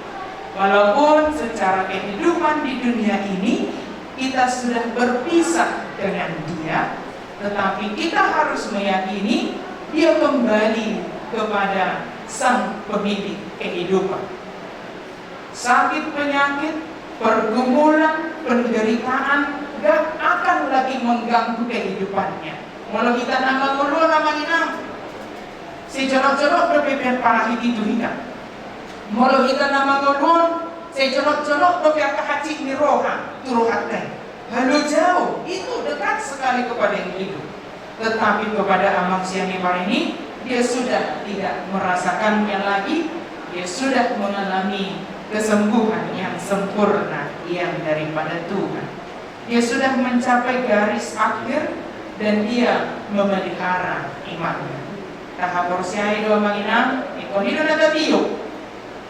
Walaupun secara kehidupan di dunia ini kita sudah berpisah dengan Dia, tetapi kita harus meyakini Dia kembali kepada Sang Pemilik kehidupan. Sakit penyakit, pergumulan, penderitaan gak akan lagi mengganggu kehidupannya. Molo hita na mangolu on, Amang Inang, sai jonok-jonok dope pe parahit i tu hita. Molo hita na mangolu on, sai jonok-jonok dope angka hansit ni roha tu rohanta i. Halo jauh, itu dekat sekali kepada yang hidup. Tetapi kepada Amang Sianipar ini, dia sudah tidak merasakannya lagi. Dia sudah mengalami kesembuhan yang sempurna yang daripada Tuhan. Dia sudah mencapai garis akhir dan dia memelihara imannya. Tahaporseai do, Amang Inang, ingkon i do na tatiop.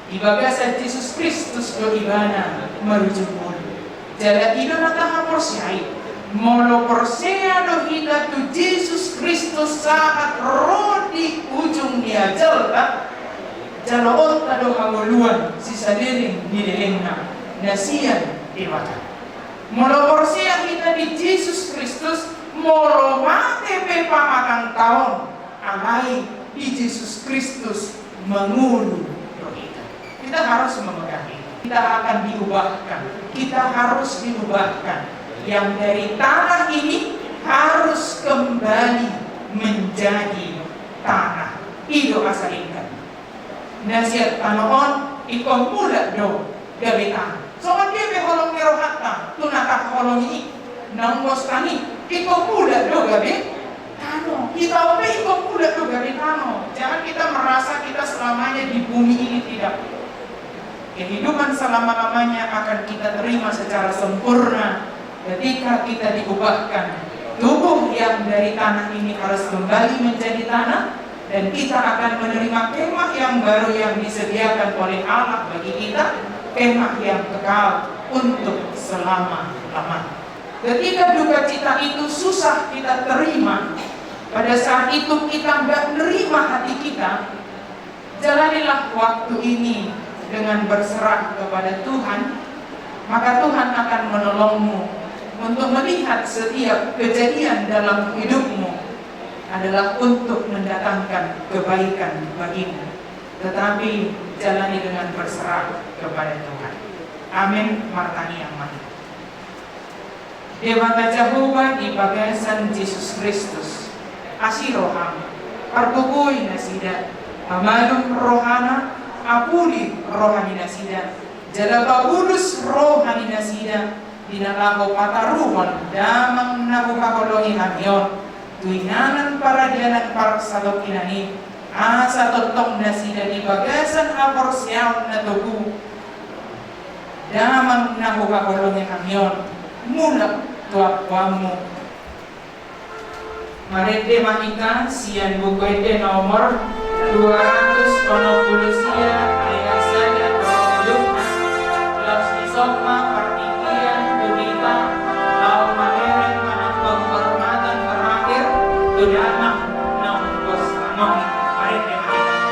Di bagasan Jesus Kristus do ibana marujung ngolu. Jala i do na tahaporseai. Molo porsea do hita tu Jesus Kristus sahat ro di ujung ni ajalta, jaloonta do hangoluan sisaleleng ni lelengna na sian Debata. Molo porsea hita di Jesus Kristus, molo mate pe pamatangta on, alai di Jesus Kristus mangolu do hita. Kita harus memegang itu. Kita akan diubahkan. Kita harus diubahkan. Yang dari tanah ini harus kembali menjadi tanah. I do asa ingkon. Na sian tano on ingkon mulak do gabe tano. Songon dia pe holong ni rohanta tu na taholongi i, naung bos tani, ingkon mulak do gabe tano. Hita on pe ingkon mulak do gabe tano. Jangan kita merasa kita selamanya di bumi ini, tidak. Kehidupan selama-lamanya akan kita terima secara sempurna ketika kita diubahkan. Tubuh yang dari tanah ini harus kembali menjadi tanah, dan kita akan menerima kemah yang baru yang disediakan oleh Allah bagi kita, kemah yang kekal untuk selama-lamanya. Ketika duka cita itu susah kita terima, pada saat itu kita nggak nerima hati kita, jalanilah waktu ini dengan berserah kepada Tuhan, maka Tuhan akan menolongmu untuk melihat setiap kejadian dalam hidupmu adalah untuk mendatangkan kebaikan bagimu. Tetapi jalani dengan berserah kepada Tuhan. Amin. Martangiang ma hita. Debata Jahowa, di bagasan Jesus Kristus, asi roham, pargogoi nasida, pamalum rohana, apuli roha ni nasida, jala pabulus roha ni nasida, di na laho pataruhon damang na huhaholongi hami on, tu inganan paradianan parsatonginan i, asa tongtong nasida di bagasan haporseaon na togu, damang na huhaholongi hami on, mulak tu apuanmu. Marende ma hita sian Buku Ende nomor dua ratus onom pulu sia, ayat sada dohot tolu. Laos dison ma partingkian tu hita, laho mamereng manang penghormatan terakhir tu damang na umpostangon i. Marende ma hita.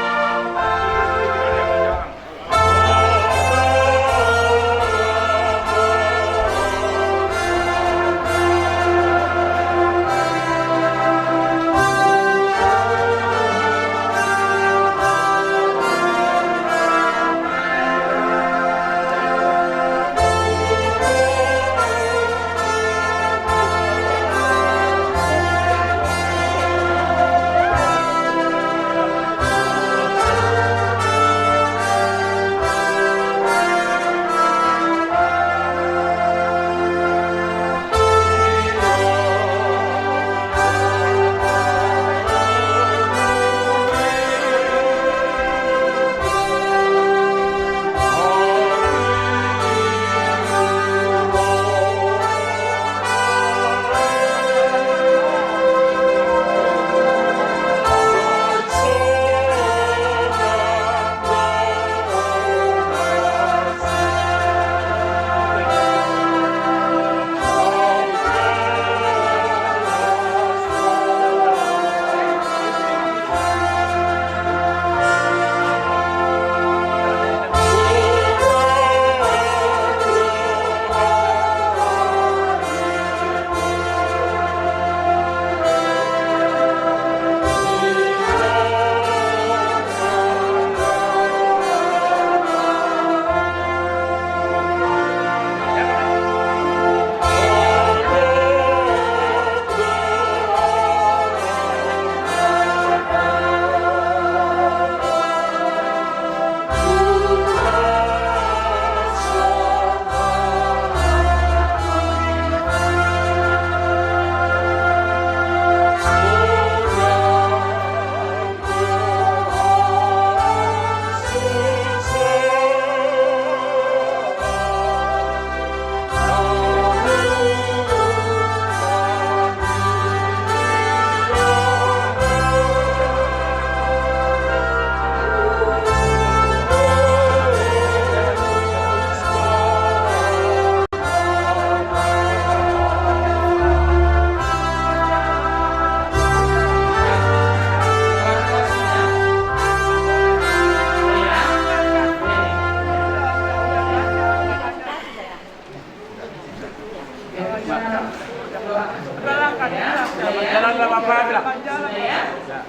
Selamat jalan, Pak. Sudah, ya? Sudah.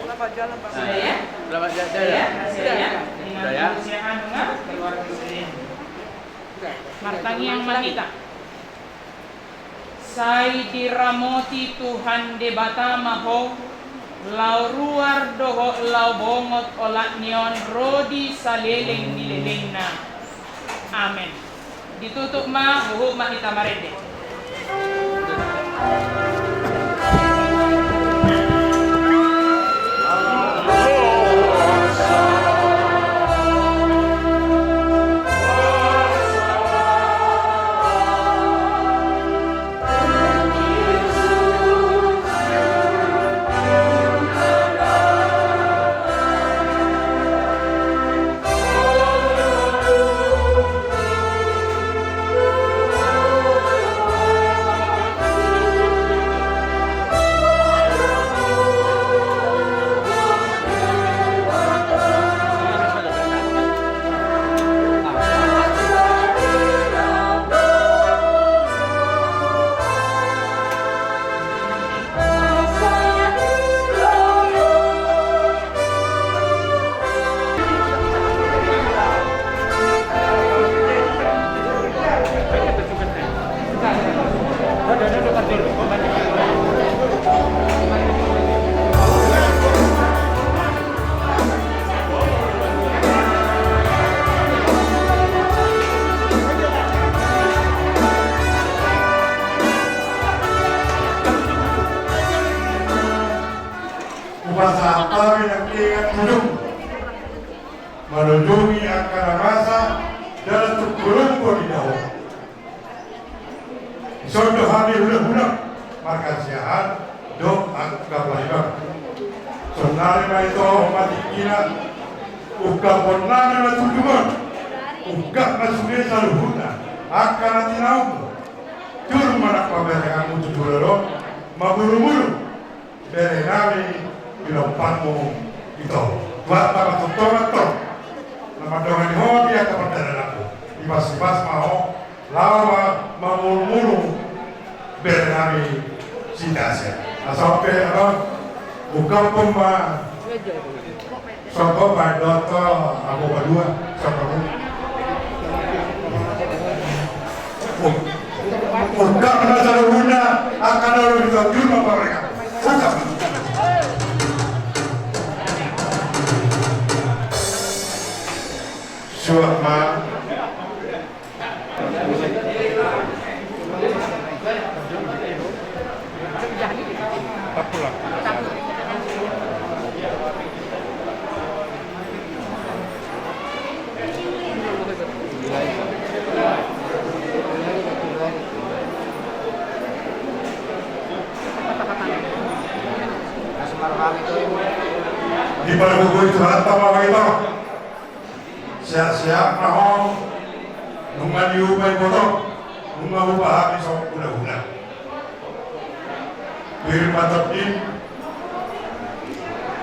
Selamat jalan, Pak. Sudah, ya? Selamat jalan. Sudah, ya? Sudah, ya? Dengan keluarga saya. Martangiang ma hita. Sai diramoti Tuhan Debata ma ho, laho ruar dohot laho bongot olat ni on ro di saleleng ni lelengna. Amen. Ditutup ma, huhut ma hita marende. Hupasahat hami nangkiningan huduk manujungi angka na masa dalan tu hurumbo di daoh. Dison do hami hulahula marhasiahan dohot angka paimang. Saonari ma ito ma tingkina, ungkapon nami ma tu hurumbo, ungkap ma sude saluhutna angka na tinaonmu. Jur ma nang pamerenganmu tu joloan on mamurumuru. Bere nami, di lompanmu ito. Tuat ma patontongan tong na mandongani ho di angka pardalananmu. Ipasipas ma ho laho ma mamurumuru bere nami Sitasia. Asa on pe, abang, ungkapon ma. Songkop ma dohot ho, ahu padua, songkop. Ungkap ma saluhutna angka na ro di tonjur ma mereka. Ungkap. Suap ma. Di pargogoi Tuhan tama bagi tama. Sehat-sehat ma ho. Nunga diupa iboto, nunga huupa hami so hulahula. Pir ma tondi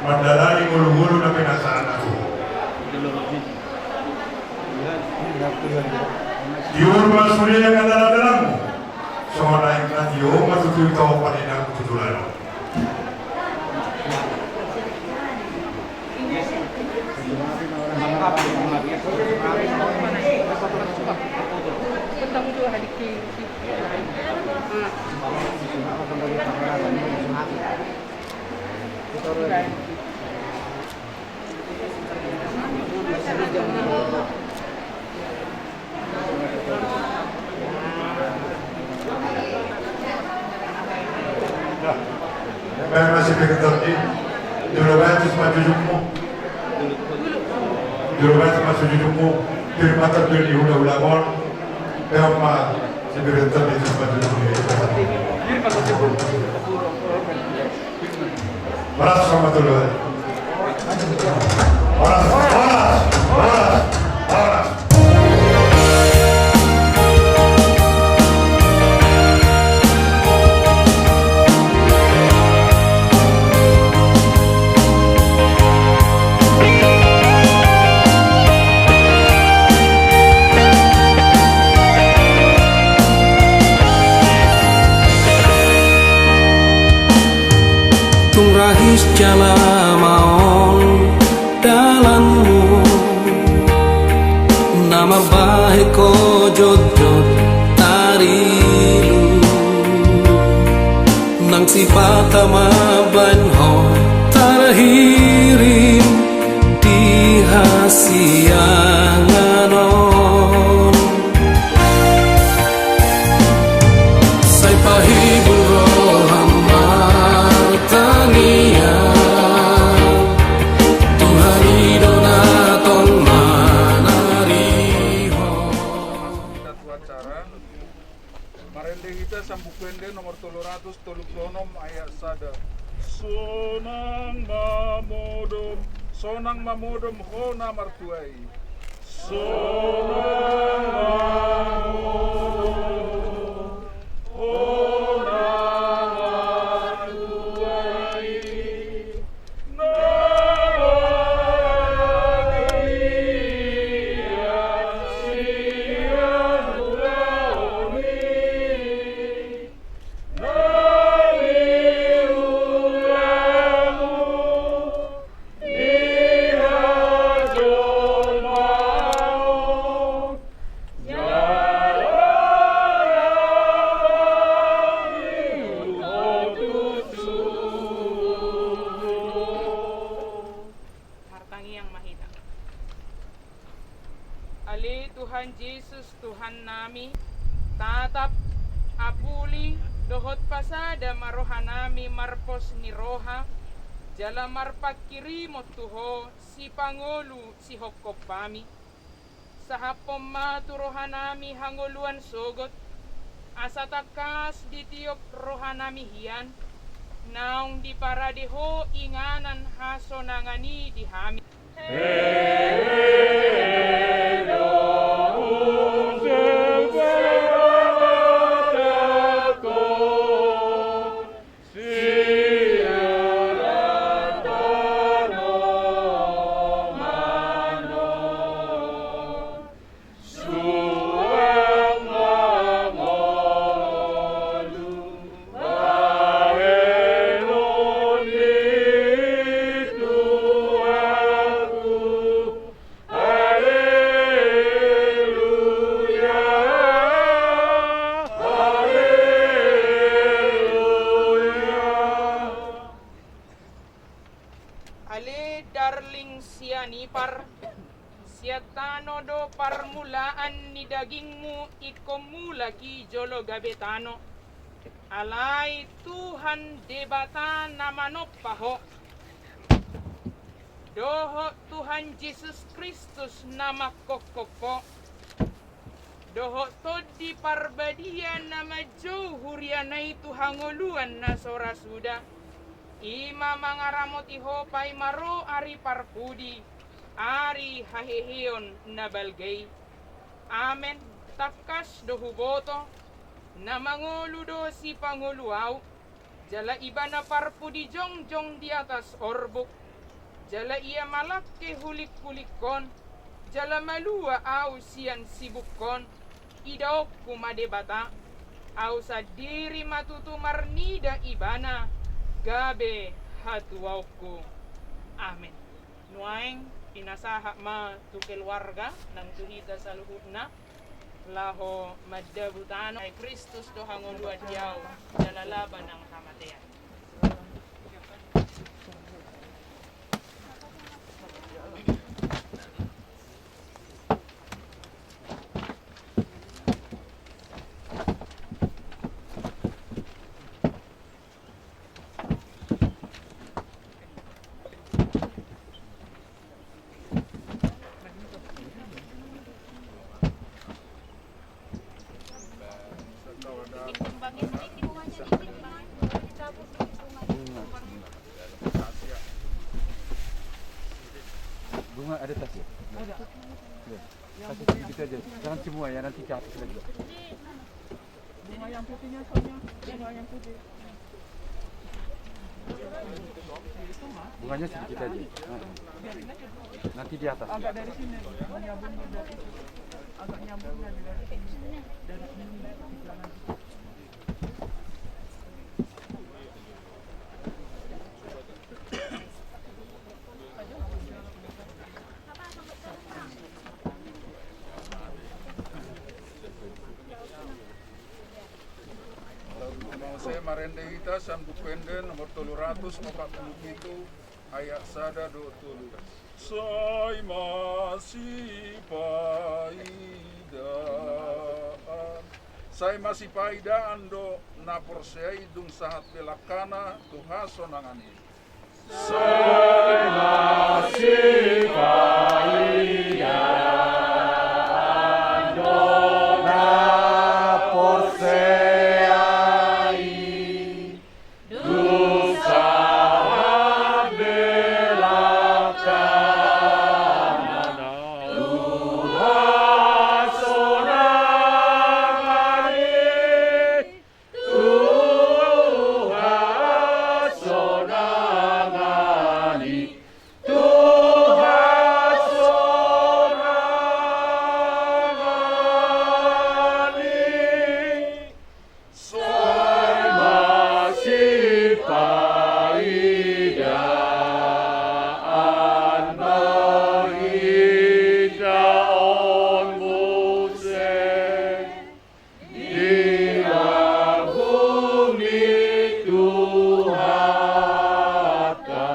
mandalani ngolu-ngolu na pinasahatna tu ho. Tiur ma sude angka dalan-dalanmu. Songon aek na tio ma tutu ito panindangnami tu joloan on. Baen ma si Peter di, jolo baen tu simanjujungmu. Jolo baen tu simanjujungmu. Pir ma tondi di hulahula on. Baen ma si Peter di tu simanjujungmu. Horas, selamat dulu. Horas, horas, horas, horas. Pahis jala maol dalanmu, na marbahen ho jotjot tarilu, nang sipata mambahen ho tarhirim di hasiangan on. Sai pahibul roham martangiang, Tuhan i do na tong manarihon. Satu acara. Marende hita sian Buku Ende nomor tolu ratus tolu pulu onom ayat sada. Sonang ma modom, sonang ma modom ho na martua i. Sonang ma modom ho na martua i. Martangiang ma hita. Ale Tuhan Jesus, Tuhannami, tatap, apuli, dohot pasada ma rohanami marpos ni roha, jala marpanghirimon tu Ho sipangolu sihophopami. Sahaphon ma tu rohanami hangoluan sogot, asa tangkas ditiop rohanami hian, naung diparade Ho inganan hasonangan i di hami. Haleluya, haleluya. Ale darling sian ipar, sian tano do parmulaan ni dagingmu ingkon mulak i jolo gabe tano. Alai Tuhan Debata na manompa ho, dohot Tuhan Jesus Kristus na manghophop ho, dohot Tondi Parbadia na manjou huriana i tu hangoluan na so ra suda, i ma mangaramoti ho paima ro ari parpudi, ari haheheon na balga i. Amen. Tangkas do huboto, na mangolu do sipangolu ahu, jala ibana parpudi jongjong di atas orbuk, jala ia malangke hulingkulingkon, jala malua ahu sian sibungkon, idaonku ma Debata, ahu sandiri ma tutu marnida ibana, gabe hatuaonku. Amen. Nuaeng pinasahat ma tu keluarga nang tu hita saluhutna, laho mandabu tano. Ai Kristus do hangoluan di ahu, jala laba nang hamatean. Bunga ada tas ya? Ada. Ya. Kasih sedikit aja. Jangan semua ya, nanti ke atas lagi. Bunga yang putihnya soalnya, bunga yang putih. Bunganya sedikit aja. Heeh. Nanti di atas. Agak dari sini, nyambung dari, agak nyambung dari, dari sini. Dari sini. Marende hita sian Buku Ende nomor tolu ratus opat pulu pitu, ayat sada dohot tolu. Sai masipaidaan. Sai masipaidaan do na porsea i, dung sahat pe langkana tu hasonangan i. Sai masipaidaan do na porsea i, dung sahat pe langkana tu hasonangan i. Tu hasonangan i, tu hasonangan i. Sai masipaidaan ma hita on muse. Di lambung ni Tuhanta,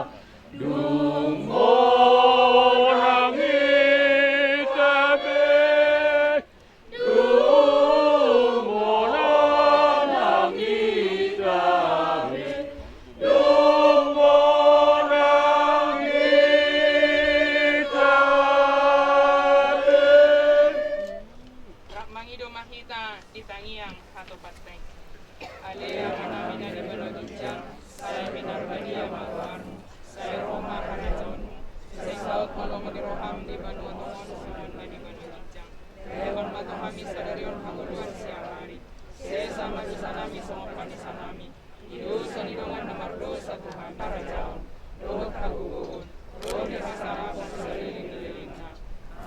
dung monang hita be, dung monang hita be, dung monang hita be. Rap mangido ma hita di tangiang hatopanta i. Ale Amanami na di banua ginjang, sai pinarbadia ma goarmu, sai ro ma harajaonmu, sai saut ma lomo ni roham di banua tonga on songon na di banua ginjang. Lehon ma tu hami sadari on hangoluan siapari. Sesa ma dosanami songon panesanami di dosa ni dongan na mardosa tu hami, harajaon dohot hagogoon dohot hasangapon saleleng ni lelengna.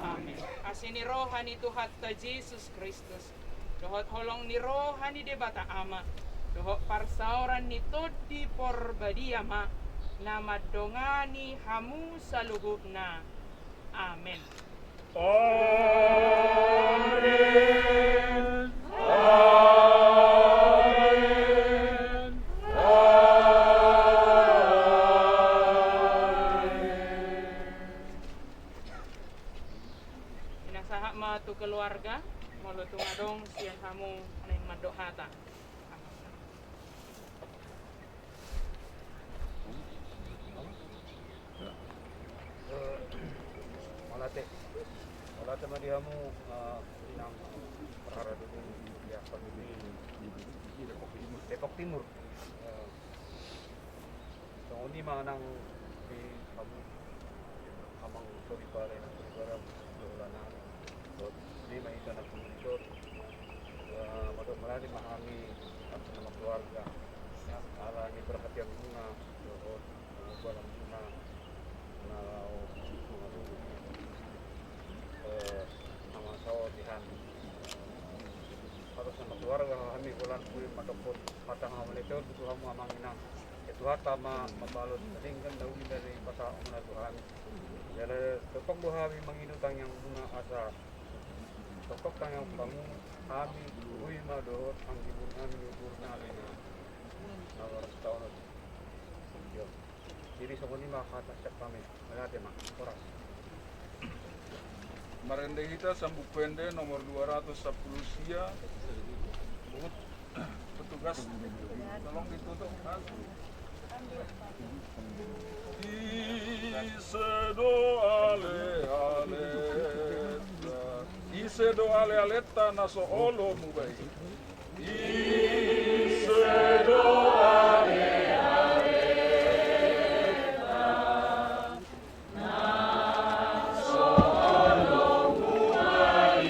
Amen. Asi ni roha ni Tuhanta Jesus Kristus, dohot holong ni roha ni Debata Ama, dohot parsaoran ni Tondi Porbadia ma na mandongani hamu saluhutna. Amen. Amen. Amen. Amen. Pinasahat ma tu keluarga, molo tung adong sian hamu naeng mandok hata. Eh, mauliate. Mauliate ma di hamu, eh, inang parhara dulu di, di, di Depok Timur. Eh, songon i ma nang di hamu amang soripada, inang soripada, di holan nami. Songon i ma hita na tumundalhon. Eh, mandok mauliate ma hami, hami na markeluarga. Ala ni perhatianmuna dohot pangumbalanmuna na laho mangalului, eh, na masa on di hami. Atas nama keluarga hami holan pudi mandok hata hamaolon tu hamu amang inang. Ia Tuhanta ma mambahen na denggan na uli na dipasahatmuna tu hami. Jala tongtong do hami mangido tangiangmuna asa tongtong tangiang hamu hami, boi ma dohot anggian nami, umur nami na, na marhata on. Jadi songon i ma hata sian hami. Mauliate ma. Horas. Marende hita sian Buku Ende nomor dua ratus sampulu sia. Buku Petugas, tolong ditutup, Mas. Ise do ale-ale, ise do ale-aleta na so olo mubaen. Ise do ale-aleta na so olo mubaen.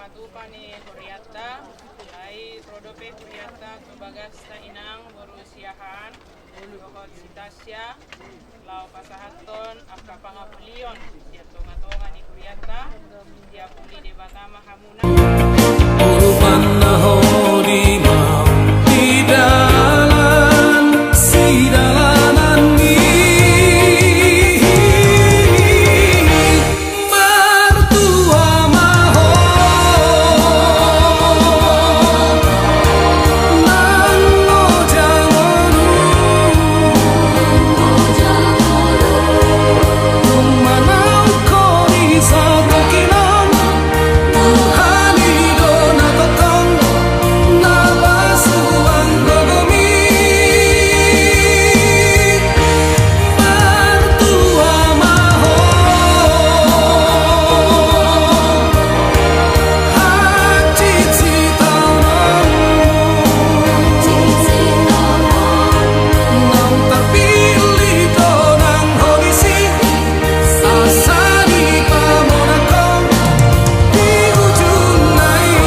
Patupa ni hurianta, ai ro dope hurianta tu bagasta inang boru Siahaan, dohot si Tasya, laho pasahathon angka pangapulion sian tongatonga ni hurianta, diapuli Debata ma hamuna. Urupan na hodi ma di dalan sidalanan i. Martua ma ho. Nang oja ngolu. Tung manaon ho di satokinan. Tuhan i do na tongtong na pasuang gogomi. Martua ma ho. Hansit sitaononmu. Naung tarpillit do nang ho disi. Asa dipamonanghon di ujungna i.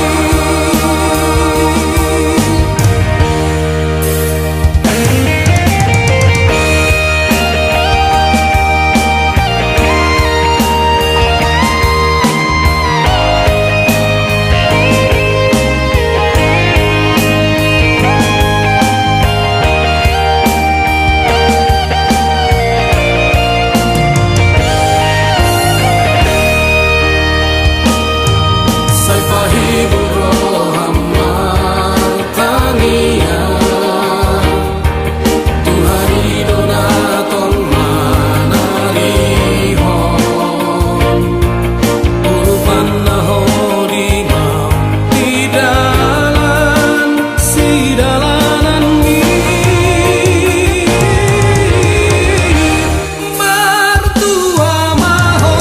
Sai pahibul roham martangiang. Tuhan i do na tong manarihon. Urupan na hodi ma di dalan sidalanan i. Martua ma ho.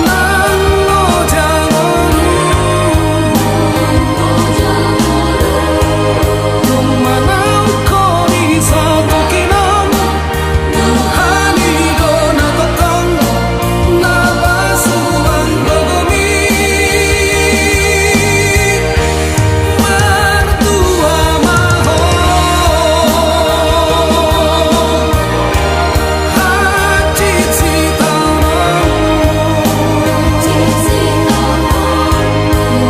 Nang oja ngolu. Tung manaon ho di satokinan. Tuhan i do na tongtong na pasuang gogomi. Martua ma ho. Hansit sitaononmu.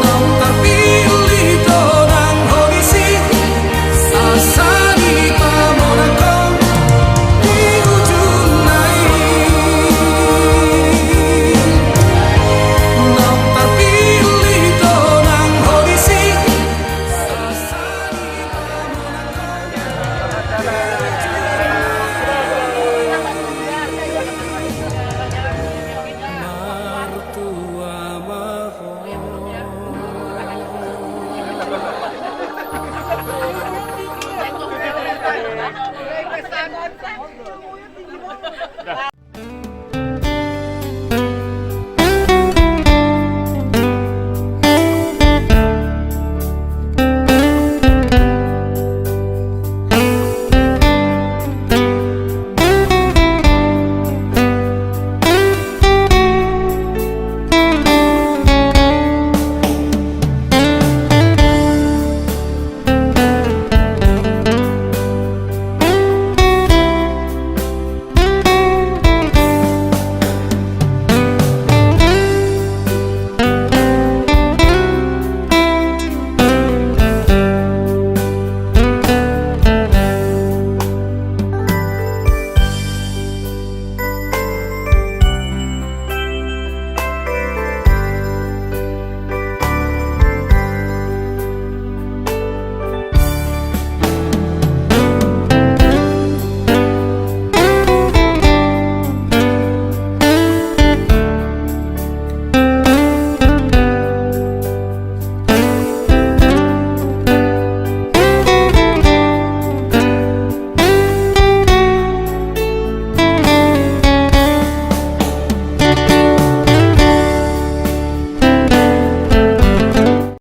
Naung tarpillit do nang ho disi. Asa dipamonanghon di ujungna i. Naung tarpillit do nang ho disi.